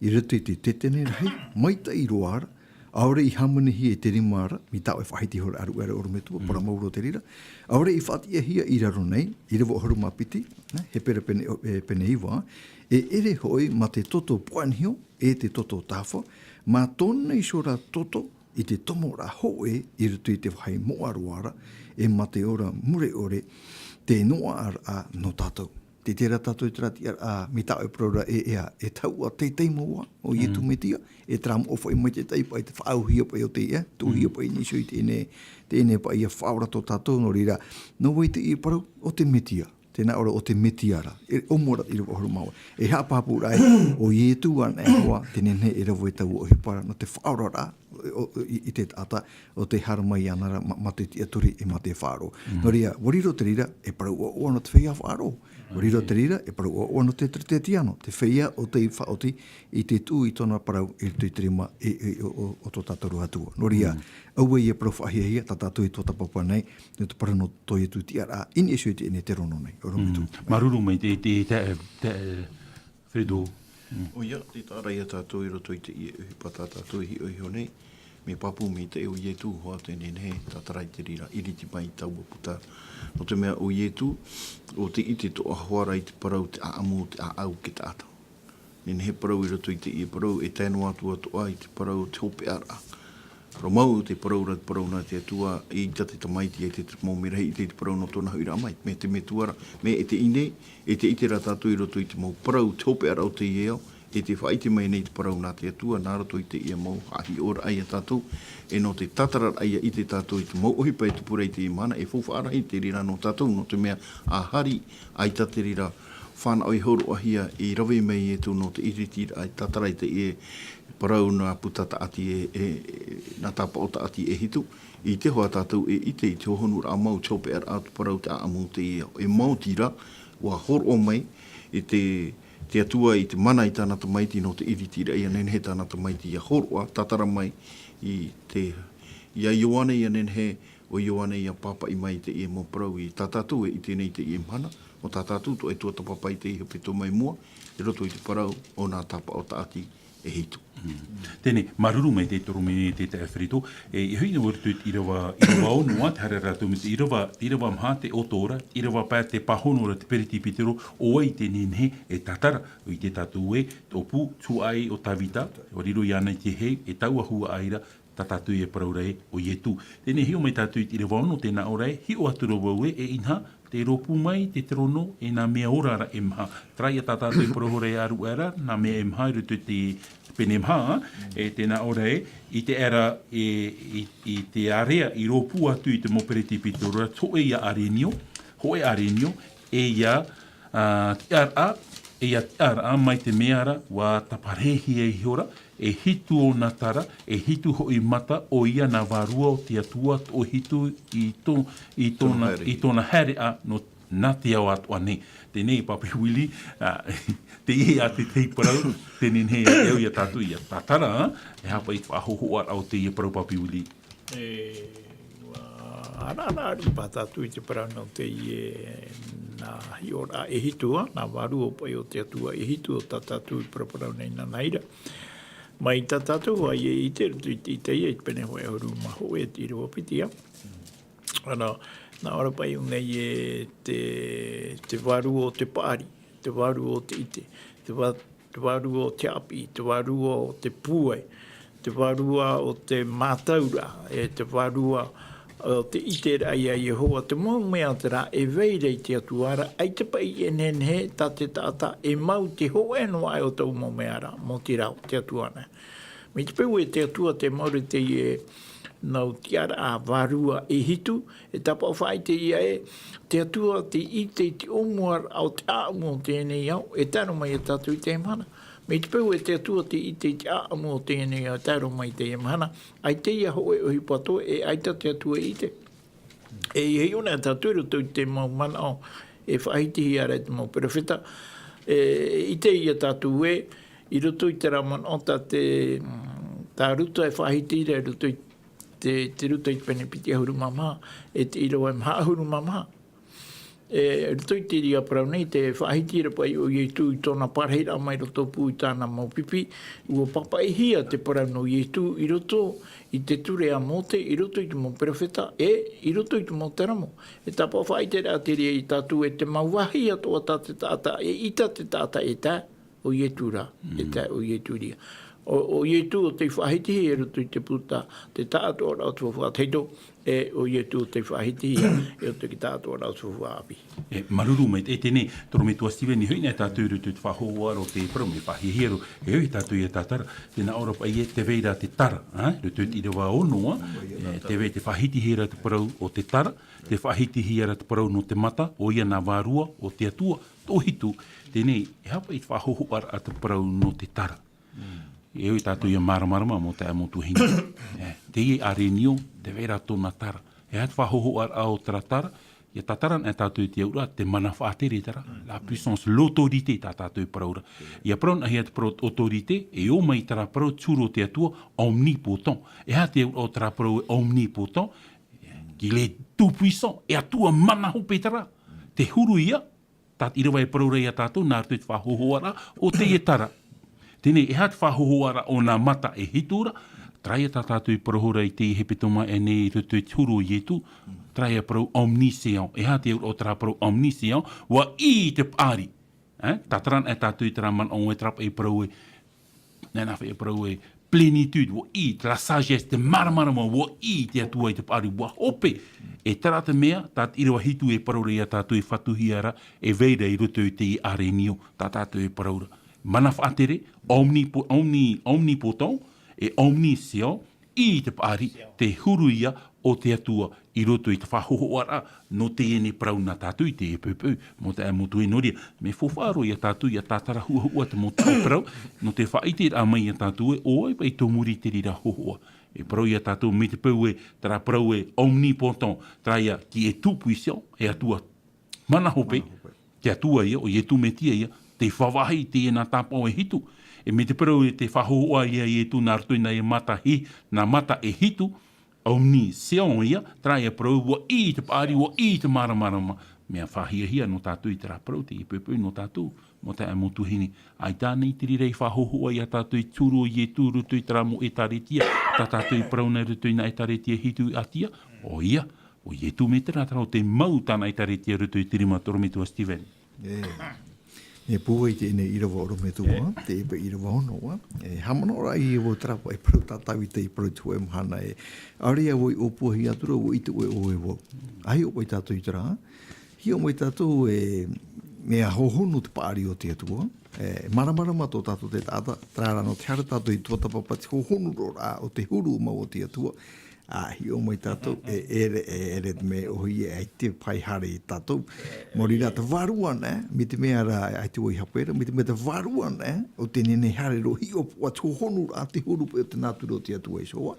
i roto i te tetenei rahi, maitaʻi roa ra, ʻaore i hāmanihia i te rima ra, mai tā ʻoe e faʻahiti iho ra, ʻāruʻe ra ʻorometua, parau mau roa te reira, ʻaore i faʻatiʻahia i raro nei, ʻīrava ʻahuru mā piti, nā, Hepera pene, e, pene iva, e ʻere hoʻi mā te toto puaʻaniho, e te toto tāfa, mā tōna iho ra toto, i te tomoraʻa hōʻē i roto i te vāhi moʻa roa ra, e mā te ora mure ʻore, te noaʻaraʻa nō tātou. Tē ʻite ra tātou i terā tiʻaraʻa, mai tā ʻoe e parau ra e, e, e tahuʻa teitei mau ā, ʻo Ietu Metia, e terā moʻa faʻaʻī maitaʻi paʻi te faʻaauhia paʻi o te, e, tuʻuhia paʻi i niʻa iho i teie nei, teie nei paʻi ia faʻaora tō tātou, nō reira, nō vai teie parau, ʻo te Metia. Tē nā ʻō ra ʻo te Metia rā, e ʻōmuaraʻa ʻīrava ʻahuru mā hōʻē. E haʻapāpū ra ē, ʻo Ietu anaʻe hoʻi, tē nehenehe e rave i taua ʻohiparaʻa, nō te faʻaoraraʻa, o, o, i, i te taʻata, ʻo tē haere mai iāna ra, mā, mā te tiʻaturi, e mā te faʻaroʻo. Nō reira, ʻua riro te reira, e parau ʻoaʻoa nō te feiā faʻaroʻo. ʻUa riro te reira, e parau ʻoaʻoa nō te Teretetiano, te feiā ʻo tei faʻaoti, i te tuʻu i tōna parau, i roto i te rima, e, e, o, o, o tō tātou Atua. Nō reira, ʻaua ia parau faʻahiahia, tā tātou e tuatāpapa nei, nō te parau nō tō Ietu tiʻaraʻa, i niʻa iho i teie nei te rono nei, ʻorometua. Māuruuru maitaʻi te, te, te, te, Fredo. ʻOia, tē taʻa ra ia tātou i roto i teie ʻohipa tā tātou e hiʻo iho nei, mea pāpū maitaʻi ʻo Ietu hoʻi tē nehenehe e tātara i te reira, ʻiriti mai i taua puta. Nō te mea ʻo Ietu, ʻo tē ʻite atoʻa hoʻi ra i te parau te ʻāʻamu, te ʻāʻau e te taʻata. Nehenehe e parau i roto i teie parau, e tae noa atu atoʻa i te parau te hopeʻaraʻa. Parau mau, te parau ra, te parau nā te Atua, ʻeita te tamaiti, ʻeita te mau merahi, ʻeita te parau nō tōna huiraʻa mai. Mea te Metua ra, mea e te ʻite, e te ʻite ra tātou i roto i te mau parau, te hopeʻaraʻa o teie ao, e tē faʻaʻite mai nei te parau nā te Atua, nā roto i teie mau haʻahiʻoraʻa ia tātou, e nō te tātararaʻa ia ʻite tātou i te mau ʻohipa e tupu ra i teie mahana, e faufaʻa rahi te reira nō tātou, nō te mea ʻa hari, ʻaita te reira fānaʻo i hōroʻahia, i rave mai Ietu nō te ʻiritiraʻa i tātara i teie parau nā puta tāʻati e, e, e, nā tāpaʻo tāʻati e hitu, i te hoʻi tātou e ʻite i te hohonuraʻa mau, te hopeʻaraʻa o te parau te ʻāʻamu o teie ao. E maoti rā, ʻua hōroʻa mai i te, te Atua i te mana i tāna tamaiti nō te ʻiritiraʻa ia nehenehe tāna tamaiti ʻia hōroʻa, tātara mai i te, ia Ioane ia nehenehe, ʻo Ioane ia pāpaʻi mai i teie mau parau i tā tātou e ʻite nei i teie mahana, ʻo tā tātou atoʻa e tuatāpapa i te hepetoma i mua, i roto i te parau o nā tāpaʻo tāʻati e hitu. Teie, māuruuru maitaʻi te toro mai te taeaʻe Ferito, e, e hoʻi noa i roto i te ʻīrava, ʻīrava ono, ā, te haere rātou mai te ʻīrava, te ʻīrava maha, te ʻoto ra, te ʻīrava pae, te pāhono ra, te peretipitero, ʻo vai te nehenehe e tātara, ʻua ʻite tātou ē, te ʻōpū, tuaʻi ʻo Tavita, ʻua riro iāna i te hē, e taua huaʻai ra, tā tātou e parau ra ē, ʻo Ietu. Teie, hiʻo mai tātou i te ʻīrava ono, tē nā ʻō ra ē, hiʻo atu ra vau ē, e inaha, tē rōpū mai te terono, e nā mea ora ra e maha. Terā ïa tā tātou e parau ra ē, ʻāruʻe ra, nā mea e maha, i roto i te pene maha, e tē nā ʻō ra ē, i te ʻēra, e, i, i te ārea, i rōpū atu i te mau peretipitero ra, hōʻē ïa ʻarenio, hōʻē ʻarenio, e ïa, ā, tiʻaraʻa, e ïa tiʻaraʻa mai te mea ra, ʻua tāparahihia ihora, e hitu ōna tara, e hitu hoʻi mata, ʻoia nā vārua o te Atua, toʻohitu i tō-, i tōna, i tōna haereʻa nō nā te ao atoʻa nei. Teie, Papi Willie, ā, teie ïa te, te parau, teie nei, e au iā tātou ïa tātara, ā, e aha paʻi te faʻahōhoʻaraʻa o teie parau, Papi Willie? E, ʻua, ʻāreʻa, ʻāreʻa, ripa tātou i te parau nō teie, nā hiʻoraʻa e hitu, ā, nā vārua paʻi o te Atua e hitu, tā tātou i paraparau nei nāna ra. Mai tā tātou, ʻua ʻite, i te, i te, i te, i te pene hōʻē ʻahuru mā hōʻē, te ʻīrava piti, ā. Ana, nā ʻō ra paʻi nei ē te, te vārua o te paʻari, te vārua o te ʻite, te vā-, te vārua o te ʻāpī, te vārua o te pūai, te vārua o te mātauraʻa, e te vārua o te ʻiteraʻa iā Iehova, te mau mea terā e vai ra i te Atua ra, ʻaita paʻi e nehenehe tā te taʻata e mau te hōʻē noa aʻe o taua mau mea ra, mau te rā o te Atua nei. Mai te peu ē te Atua tē mau ra i teie nau tiʻaraʻa vārua e hitu, e tāpaʻo faʻaʻite ïa ē, te Atua tē ʻite i te ʻōmuaraʻa o te ʻāʻamu o teie nei ao, e tae roa mai iā tātou i teie mahana. Mai te peu ē te Atua tē ʻite i te ʻāʻamu o teie nei ao, e tae roa mai i teie mahana, ʻaita ïa hōʻē ʻohipa atoʻa, e ʻaita te Atua e ʻite. E ʻia hiʻo na tātou i roto i te mau manaʻo e faʻahitihia ra e te mau perofeta. E, ʻite ïa tātou ē, i roto i terā manaʻo tā te, mm, tā Ruta e faʻahiti ra i roto i te, te Ruta i te pene piti ʻahuru mā maha, e te ʻīrava e maha ʻahuru mā maha. E, i roto i te reira parau nei, tē faʻahiti ra paʻi ʻo Ietu i tōna parahiraʻa mai roto pū i tāna mau pipi, ʻua pāpaʻihia te parau nō Ietu i roto i te ture a Mōte, i roto i te mau perofeta, e i roto i te mau teramo. E tāpaʻo faʻaʻiteraʻa te reira iā tātou ē te mau vāhi atoʻa tā te taʻata, e ʻita te taʻata e tae, ʻo Ietu ra, e tae ʻo Ietu ra. ʻO, ʻo Ietu ʻo tei faʻahitihia i roto i te puta, te taʻatoʻaraʻa o te faufaʻa tahito, e ʻo Ietu ʻo tei faʻahitihia, e ʻo te taʻatoʻaraʻa o te faufaʻa ʻāpī. E, māuruuru maitaʻi, e teie, toro metua Steven, i hoʻi na tātou i roto i te faʻahōhoʻaraʻa o te parau, mea faʻahiahia roa, e hoʻi tātou ïa tātara, tē nā ʻō ra paʻi ē, tē vai ra te tara, ā, i roto i te ʻīrava ono, ā, e, tē vai, tē faʻahitihia ra te parau o te tara, tē faʻahitihia ra te parau nō te mata, ʻoia nā vārua o te Atua, toʻohitu, teie, e aha paʻi te faʻahōhoʻaraʻa te parau nō te tara? E ui tātou ïa māramarama mau taeaʻe mau tuahine. E, teie ʻarenio, tē vai ra tōna tara. E aha te faʻahōhoʻaraʻa o terā tara? ʻIa tātara na tātou i te auraʻa, te mana faʻatere terā. La puissance, l'autorité tā tātou e parau ra. ʻIa parau na hia te parau autorité, e ō mai terā parau te huru o te Atua, omnipotent. E aha te auraʻa o terā parau e omnipotent? Qu'il est tout puissant, e Atua mana hope terā. Te huru ïa, tā te ʻīrava e parau ra iā tātou, nā roto i te faʻahōhoʻaraʻa o teie tara. Teie, e aha te faʻahōhoʻaraʻa o nā mata e hitu ra, terā ïa tā tātou i parau ra i te hepetoma aʻe nei i roto i te huru o Ietu, terā ïa parau omniscient, e aha te auraʻa o terā parau omniscient, ʻua ʻī i te paʻari. E, tātara na tātou i terā manaʻo e terā paʻi parau ē, nā, nā faʻaʻite parau ē, plénitude, ʻua ʻī, te la sagesse, te māramarama, ʻua ʻī te Atua i te paʻari, ʻua hope. E terā te mea, tā te ʻīrava hitu e parau ra iā tātou e fatuhia ra, e vai ra i roto i te ʻarenio, tā tātou e parau ra. Mana faʻatere, omnipo-, omni-, omnipotent, e omniscient, ʻī i te paʻari, te huru ïa o te Atua i roto i te faʻahōhoʻaraʻa nō teie nei parau nā tātou i teie poʻipoʻi, mau taeaʻe mau tuahine, nō reira, mea faufaʻa roa iā tātou ʻia tātara huʻahuʻa te mau taʻata parau, nō te faʻaʻiteraʻa mai iā tātou ē, ʻo vai paʻi tō muri i te reira hōhoʻa. E parau iā tātou mai te peu ē, terā parau ē omnipotent, terā ïa qu'il est tout puissant, e Atua mana hope, te Atua ïa, ʻo Ietu Metia ïa, tei faʻahiahia i teie nā tāpaʻo e hitu. E mai te parau ē tē faʻahōhoʻa ïa Ietu nā roto i nā mata hi-, nā mata e hitu, omniscient ïa, terā ïa parau ʻua ʻī i te paʻari, ʻua ʻī i te māramarama. Mea faʻahiahia nō tātou i terā parau, teie poʻipoʻi nō tātou. Mau taeaʻe, mau tuahine. ʻAita ānei te reira i faʻahōhoʻa ia tātou i te huru o Ietu i roto i terā mau ʻĒtārētia, tā tātou i parau nei i roto i nā ʻĒtārētia hitu i ʻĀtia? ʻOia, ʻo Ietu Mētera terā ʻo tē mau tāna ʻĒtārētia i roto i te rima, te ʻorometua Steven. E, e pūai teie nei ʻīrava ʻorometua, teie paʻi ʻīrava ono, ā. E, haʻamanaʻo ra ïa vau terā paʻi parau tā Tāvita i parau i te hōʻē mahana ē. ʻAore ïa vau i ʻōpuahia atu ra, ʻua ʻite ʻoe ʻo ʻoe vau. ʻA hiʻo paʻi tātou i terā, hiʻo mai tātou e, mea hohonu te paʻari o te Atua. E, māramarama tō tātou te taʻata, terā rā nō te haere tātou i tuatāpapa te hohonu roa o te huru mau o te Atua. ʻA hiʻo mai tātou, e, e ʻere, e ʻere te mea ʻōhie, ʻaita e paʻi haere ia tātou. Mau reira te vārua nei, mai te mea rā, ʻaita vau i hape ra, mai te mea te vārua nei, ʻo tē nehenehe haere roa, hiʻopoʻa te hohonu ra, te huru paʻi o te nātura o te Atua Iehova.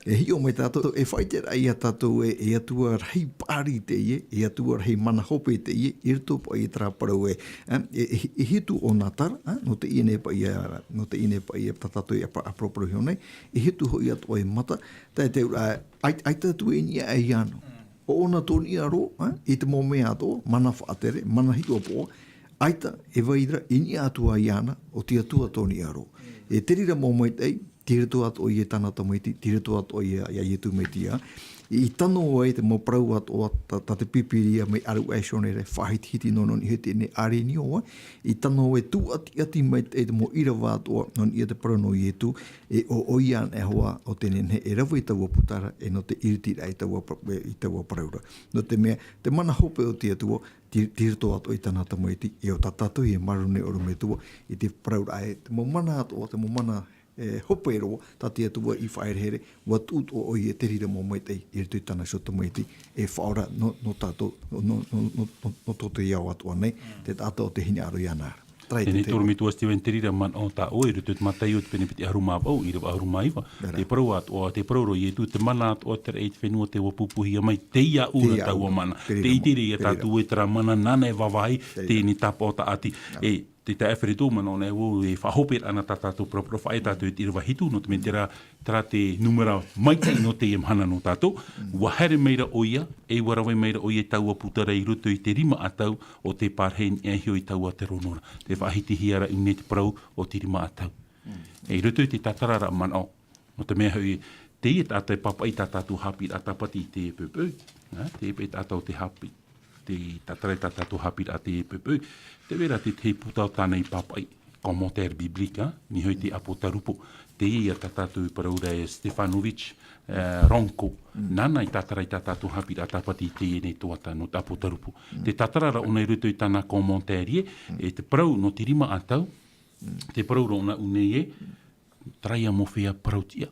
E hiʻo mai tātou, e faʻaʻite ra ia tātou e, e Atua rahi paʻari teie, e Atua rahi mana hope teie, i roto paʻi i terā parau e, e, e, e hitu ʻōna tara, ā, nō teie nei paʻi, ā, nō teie nei paʻi tā tātou i apa-, ʻāparaparau iho nei, e hitu hoʻi atoʻa e mata, tae te auraʻa, ʻai-, ʻaita atu e niʻa iāna. ʻO ʻōna tō niʻa roa, ā, i te mau mea atoʻa, mana faʻatere, mana hiʻopoʻa, ʻaita e vai ra, i niʻa atu iāna, ʻo te Atua tō niʻa roa. E te reira mau maitaʻi, tei roto atoʻa ia tāna tamaiti, tei roto atoʻa ia, ia Ietu Metia. I tano ai te mau parau atoʻa tā, tā te Pīpīria mai ʻĀruʻe Sione ra, faʻahitihiti noa nō niʻa i teie nei ʻārenio, ā. I tano e tūʻatiʻati mai te, te mau ʻīrava atoʻa nō niʻa i te parau nō Ietu, e ʻo, ʻoia anaʻe hoʻi, ʻo tē nehenehe e rave i taua puta ra, e nō te ʻiritiraʻa i taua pa-, i taua parau ra. Nō te mea, te mana hope o te Atua, tei, tei roto atoʻa i tāna tamaiti, e ʻo tā tātou e māuruuru nei ʻorometua, i te parau ra e, te mau mana atoʻa, te mau mana e, hope roa, tā te Atua i faʻaherehere, ʻua tuʻu atoʻa ʻoia te reira mau maitaʻi, i roto i tāna iho tamaiti, e faʻaora nō, nō tātou, nō, nō tō te ao atoʻa nei, te taʻata ʻo tē hinaʻaro iāna ra. Terā ia te, te ʻorometua Steven, te reira manaʻo tā ʻoe, i roto i te Mataio te pene piti ʻahuru mā vaʻu, ʻīrava ʻahuru mā iva. Terā. Te parau atoʻa, te parau ra ʻo Ietu, te mana atoʻa terā i te fenua tē ʻua pūpūhia mai, tei iāʻu ra taua mana. Te reira mau. Tē ʻite ra ia tātou ē terā mana nāna e vāvāhi, teie tāpaʻo tāʻati. E, Te taeaʻe Alfredo, manaʻo nei vau e faʻahoperaʻa na tā tātou paraparau, faʻaea tātou i te ʻīrava hitu, nō te mea terā, terā te nūmera maitaʻi nō teie mahana nō tātou. ʻUa haere mai ra ʻoia, e ʻua rave mai ra ʻoia i taua puta ra i roto i te rima ʻatau o tē pārahi i niʻa iho i taua terono ra. Tē faʻahitihia ra i ʻō nei te parau o te rima ʻatau. E i roto i te tātararaʻa manaʻo, nō te mea hoʻi, teie taʻata e pāpaʻi tā tātou haʻapiʻiraʻa tāpati i teie poʻipoʻi, ā, teie paʻi taʻata ʻo tē haʻapiʻi, tē tātara i tā tātou haʻapiʻiraʻa i teie poʻipoʻi, tē vai ra te tahi puta ʻo tāna i pāpaʻi, commentaire biblique, ā, niʻa hoʻi i te Apotarupo, teie ïa tā tātou e parau ra e Stefanović, ā, Ranko. Nāna i tātara i tā tātou haʻapiʻiraʻa tāpati i teie nei tuhaʻa nō te Apotarupo. Te tātara ra ʻōna i roto i tāna commentaire, e te parau nō te rima ʻatau, te parau ra ʻōna i ʻō nei ē, terā ïa mau feiā parautiʻa.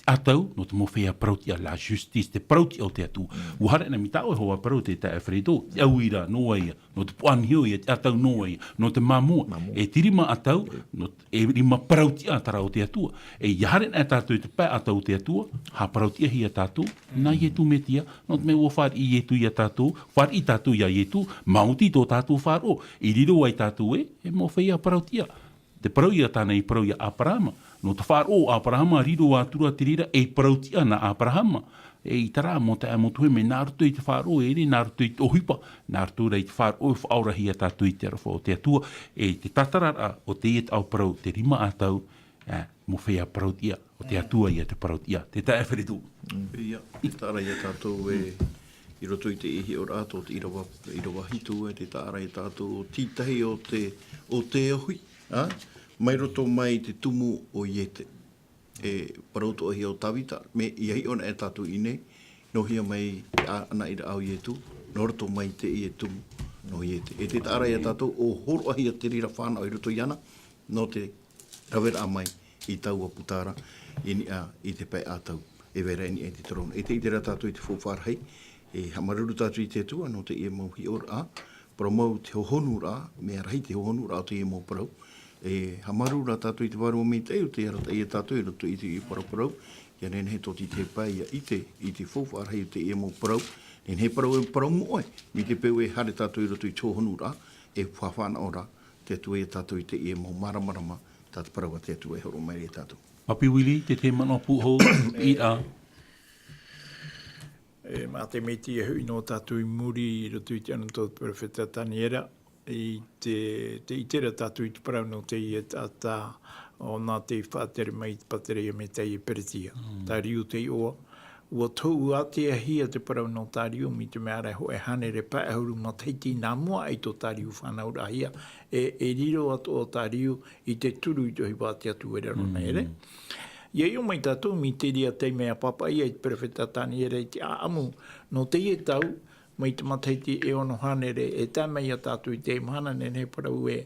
Te ʻatau, nō te mau feiā parautiʻa, la justice, te parautiʻa o te Atua. ʻUa haere anaʻe mai tā ʻoe hoʻi parau te taeaʻe Alfredo, te ʻauira, nō vai ïa, nō te puaʻaniho ïa, te ʻatau nō vai ïa, nō te māmua. Māmua. E te rima ʻatau, nō te, e rima parautiʻa terā o te Atua. E ʻia haere anaʻe tātou i te pae ʻatau o te Atua, haʻaparau-tiʻahia tātou, nā Ietu Metia, nō te mea ʻua fāriʻi Ietu ia tātou, fāriʻi tātou ia Ietu, maoti tō tātou faʻaroʻo, i riro ai tātou ē, e mau feiā parautiʻa. Te parau ïa tāna i parau ia Aperahama. Nō te faʻaroʻo o Aperahama, riro atu ra te reira ei parautiʻa nā Aperahama. E ʻaita rā, mau taeaʻe, mau tuahine, nā roto i te faʻaroʻo e ʻere, nā roto i te ʻohipa, nā roto rā i te faʻaroʻo e faʻaorahia tātou i te aroha o te Atua, e te tātararaʻa o teie taʻata parau, te rima ʻatau, ā, mau feiā parautiʻa, ʻo te Atua ïa te parautiʻa, te taeaʻe Alfredo. ʻIa, tē taʻa ra ia tātou ē, i roto i te hiʻoraʻa tō te ʻīrava, ʻīrava hitu ē, tē taʻa ra ia tātou, tītahi o te, o te ʻohi, ā, mai roto mai i te tumu o Iete. E parau atoʻahia ʻo Tāvita, mea ʻia hiʻo anaʻe tātou i ʻō nei, nō hea mai te ʻānaʻiraʻa o Ietu, nō roto mai i teie tumu nō Iete. E tē taʻa ra ia tātou ʻo hōroʻahia te reira fānaʻo i roto iāna, nō te raveraʻa mai i taua puta ra, i niʻa i te pae ʻatau, e vai ra i niʻa i te terono. E tē ʻite ra tātou i te faufaʻa rahi, e haʻamāuruuru tātou i te Atua, nō teie mau hiʻoraʻa, parau mau te hohonuraʻa, mea rahi te hohonuraʻa o teie mau parau. E haʻamāuruuru rā tātou i te Vārua Maitaʻi, ʻo tē arataʻi ia tātou i roto i te paraparau, ʻia nehenehe tō te tahi pae ʻia ʻite i te faufaʻa rahi o teie mau parau, nehenehe parau e parau moʻe, mai te peu e haere tātou i roto i te hohonuraʻa, e fānaʻo ra te Atua ia tātou i teie mau māramarama, tā te parau a te Atua e hōroʻa mai ra ia tātou. Papi Willie, te tahi manaʻo pūhou, ʻīrava. E, mā te mea ʻia hoʻi noa tātou i muri i roto i te anotau o te perofeta Taniera, I te, te ʻite ra tātou i te parau nō teie taʻata, ʻo nā te faʻatere mai i te pātereia mai teie Peretia. Mm. Tāriu te iʻoa, ua tohu ātea hia te parau nō Tāriu, mai te mea ra e hōʻē hānere pae ʻahuru matahiti nā mua aʻe i tō Tāriu fānauraʻahia, e, e riro atoʻa ʻo Tāriu i te turu i te ʻohipa a te Atua i raro nei, ʻere? Mm. ʻIa ʻite mai tātou, mai te reira taime a pāpaʻi ai te perofeta Taniera i te ʻāʻamu nō teie tau, mai te matahiti e ono hānere, e tae mai ia tātou i te mahana nei, nei parau ē,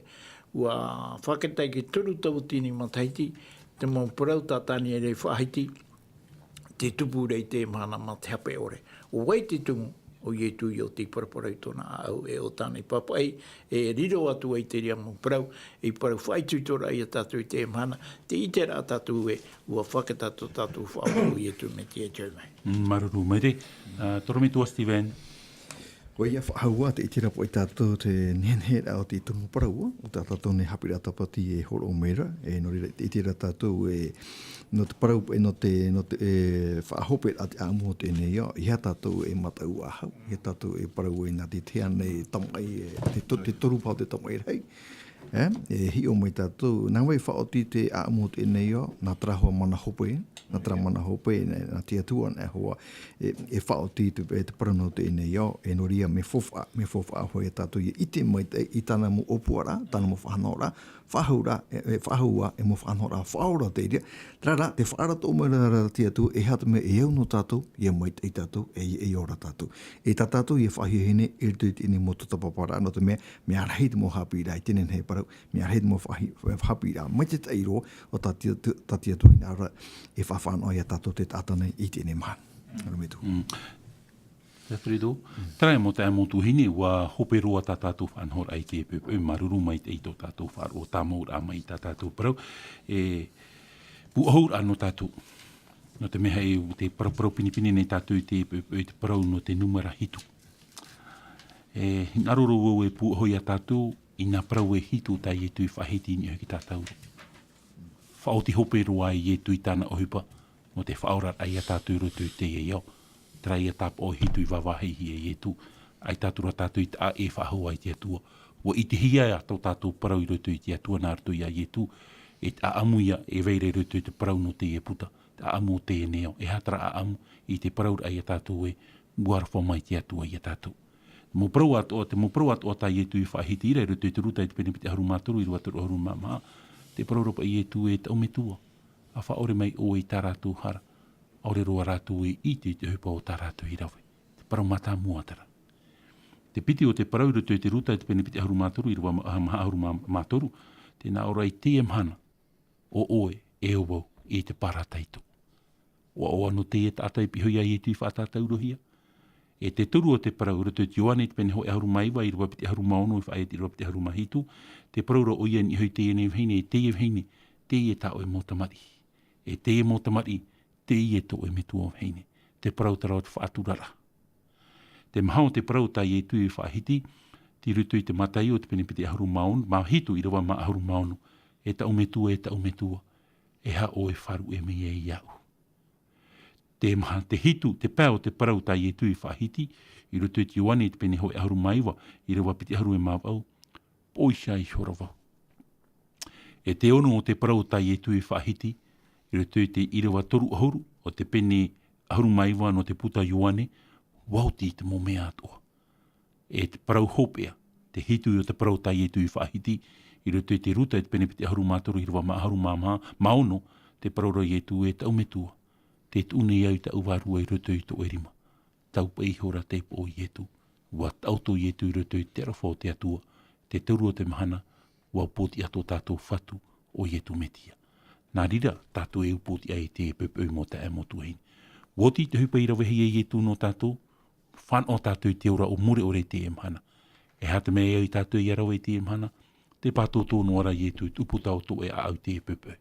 ua fakatau i te toru tauatini matahiti, te mau parau tā Taniera i faʻahiti, te tupu ra i te mahana mā te hape ʻore. ʻO vai te tumu, ʻo Ietu ïa ʻo tei paraparau i tōna ʻāʻau e ʻo tāna i pāpaʻi, e riro atu ai te reira mau parau, i parau faʻaitoitoraʻa ia tātou i te mahana, te ʻite ra tātou ē, ua fakatau tō tātou faʻaora ʻo Ietu Metia i te hau mai. Mm, māuruuru maitaʻi. Ā, Torometua Steven. ʻOia, faʻahou ā te ʻite ra paʻi tātou te nehenehe ra o te tumu parau, ʻo tā tātou nei haʻapiʻiraʻa tāpati e hōroʻa mai ra, e nō reira te ʻite ra tātou ē, nō te parau, e nō te, nō te, e, faʻahoperaʻa te ʻāʻamu o teie nei ao, ʻeiaha tātou e mataʻu faʻahou, ʻeiaha tātou e parau ē nā te tahi ānei tamaʻi, e, te to-, te toru paha o te tamaʻi rahi, E, e hiʻo mai tātou, nā vai faʻaoti te ʻāʻamu o teie nei ao, nā terā hoʻi mana hope, nā terā mana hope, nā, nā te Atua, nā hoʻi, e, e faʻaoti te, e te parau nō teie nei ao, e nō reira mea faufaʻa, mea faufaʻa hoʻi ia tātou ʻia ʻite mai te, i tāna mau ʻōpuaraʻa, tāna mau faʻanahoraʻa, faʻahou ra, e, e faʻahou ā, e mau faʻanahoraʻa faʻaora te reira. Terā rā, te faʻaara atoʻa mai ra te Atua, e aha te mea e au nō tātou, ʻia maitaʻi tātou, e, e ora tātou. E tā tātou ʻia faʻahiahia nei, i roto i teie nei mau tautapaparaʻa, nō te mea, mea rahi te mau haʻapiʻiraʻa i teie nei parau, mea rahi te mau faʻahi-, haʻapiʻiraʻa, mai te tahi roa, ʻo tā te, tā te Atua hinaʻaro ra, e faʻafānaʻo ia tātou te taʻata nei i teie nei mahana. Torometua. Mm. Te Alfredo, terā e mau taeaʻe mau tuahine, ua hope roa tā tātou faʻanahoraʻa i teie poʻipoʻi, māuruuru maitaʻi i tō tātou faʻaroʻo tāmau ra mai i tā tātou parau, e, pūʻohu ra nō tātou. Nō te mea hoʻi, tē paraparau pinepine nei tātou i teie poʻipoʻi, te parau nō te nūmera hitu. E hinaʻaro roa vau e pūʻohu ia tātou, i nā parau e hitu tā Ietu i faʻahiti i niʻa iho i tā tātou. Faʻaoti hope roa ai Ietu i tāna ʻohipa, nō te faʻaoraraʻa ia tātou i roto i teie ao. Terā ïa tāpaʻo e hitu i vāvāhihia e Ietu, ʻaita atu ra tātou i taʻa ʻē faʻahou i te Atua. Ua ʻitehia ā tō tātou parau i roto i te Atua nā roto ia Ietu, e te ʻāʻamu ïa e vai ra i roto i te parau nō teie puta, te ʻāʻamu o teie nei ao, e aha terā ʻāʻamu, i te parauraʻa ia tātou ē, ua aroha mai te Atua ia tātou. Mau parau atoʻa, te mau parau atoʻa tā Ietu i faʻahiti ra i roto i te Ruta i te pene piti ʻahuru mā toru, ʻīrava toru ʻahuru mā maha. Tē parau ra paʻi Ietu ē, taʻu metua, ʻa faʻaʻore mai ʻoe i tā rātou hara, ʻaore roa rātou e ʻite i te ʻohipa o tā rātou i rave. Te parau mātāmua terā. Te piti o te parau i roto i te Ruta i te pene piti ʻahuru mā toru, ʻīrava ma-, maha ʻahuru mā, mā toru, tē nā ʻō ra, i teie mahana, ʻo ʻoe, e ʻo vau, i te parataito. ʻUa ʻoaʻoa nō teie taʻata i pihaʻi iho ia Ietu i faʻatātaurohia. E te toru o te parau, i roto i te Ioane i te pene hōʻē ʻahuru mā iva, ʻīrava piti ʻahuru mā ono, i faʻaea i te ʻīrava piti ʻahuru mā hitu, tē parau ra ʻoia i niʻa iho i teie nei vahine, e teie vahine, teie tā ʻoe mau tamariʻi. E teie mau tamariʻi, teie tō ʻoe metua vahine. Te parau terā o te faʻaturaraʻa. Te maha o te parau tā Ietu i faʻahiti, tei roto i te Mataio i te pene piti ʻahuru mā ono, mā hitu ʻīrava mā ʻahuru mā ono. E taʻu metua, e taʻu metua, e aha ʻoe e faʻaruʻe mai ai iāʻu? Te maha, te hitu, te pae o te parau tā Ietu i faʻahiti, i roto i te Ioane i te pene hōʻē ʻahuru mā iva, ʻīrava piti ʻahuru e mā vaʻu, poʻitia ihora vau. E te ono o te parau tā Ietu i faʻahiti, i roto i te ʻīrava toru ʻahuru o te pene ʻahuru mā iva nō te puta Ioane, ʻua oti i te mau mea atoʻa. E te parau hopeʻa, te hitu o te parau tā Ietu i faʻahiti, i roto i te Ruta i te pene piti ʻahuru mā toru ʻīrava mā ʻahuru mā maha, mā ono, tē parau ra Ietu, e taʻu metua, tē tuʻu nei au i taʻu vārua i roto i tō ʻoe rima. Tau paʻi ihora taipo ʻo Ietu. ʻUa taʻoto Ietu i roto i te aroha o te Atua, te toru o te mahana, ʻua pōtiʻa tō tātou Fatu ʻo Ietu Metia. Nā reira, tātou e upootiʻa i teie poʻipoʻi mau taeaʻe mau tuahine. ʻUa oti te ʻohipa i ravehia e Ietu nō tātou, fānaʻo tātou i te ora ʻo mure ʻore i teie mahana. E aha te mea e au ia tātou ʻia rave i teie mahana? Tē pātōtō noa ra Ietu i te ʻūputa o tō ʻoe ʻāʻau i teie poʻipoʻi.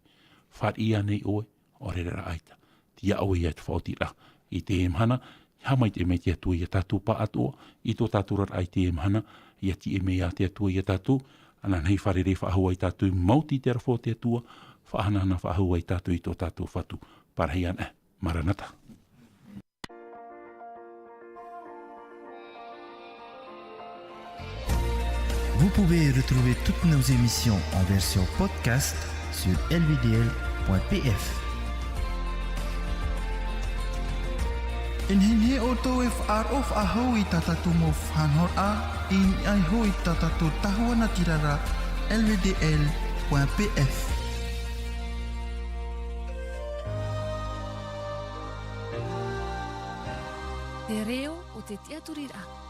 Fāriʻi ānei ʻoe? ʻAore rā ʻaita. Tiʻa ʻoe ia te faʻaotiraʻa. I teie mahana, haʻamaitaʻi mai te Atua ia tātou pāʻatoʻa, i tō tātou oraraʻa i teie mahana, ʻia tiʻa mai te Atua ia tātou, ananahi fārerei faʻahou ai tātou i maoti i te aroha o te Atua, faʻahanahana faʻahou ai tātou i tō tātou Fatu. Parahi ana. Maranata. Vous pouvez retrouver toutes nos émissions en version podcast sur L V D L point P F. E nehenehe ʻoutou e faʻaroʻo faʻahou i tā tātou mau faʻanahoraʻa, i niʻa iho i tā tātou tahua natirara, L V D L point P F. Te reo o te tiʻaturiraʻa.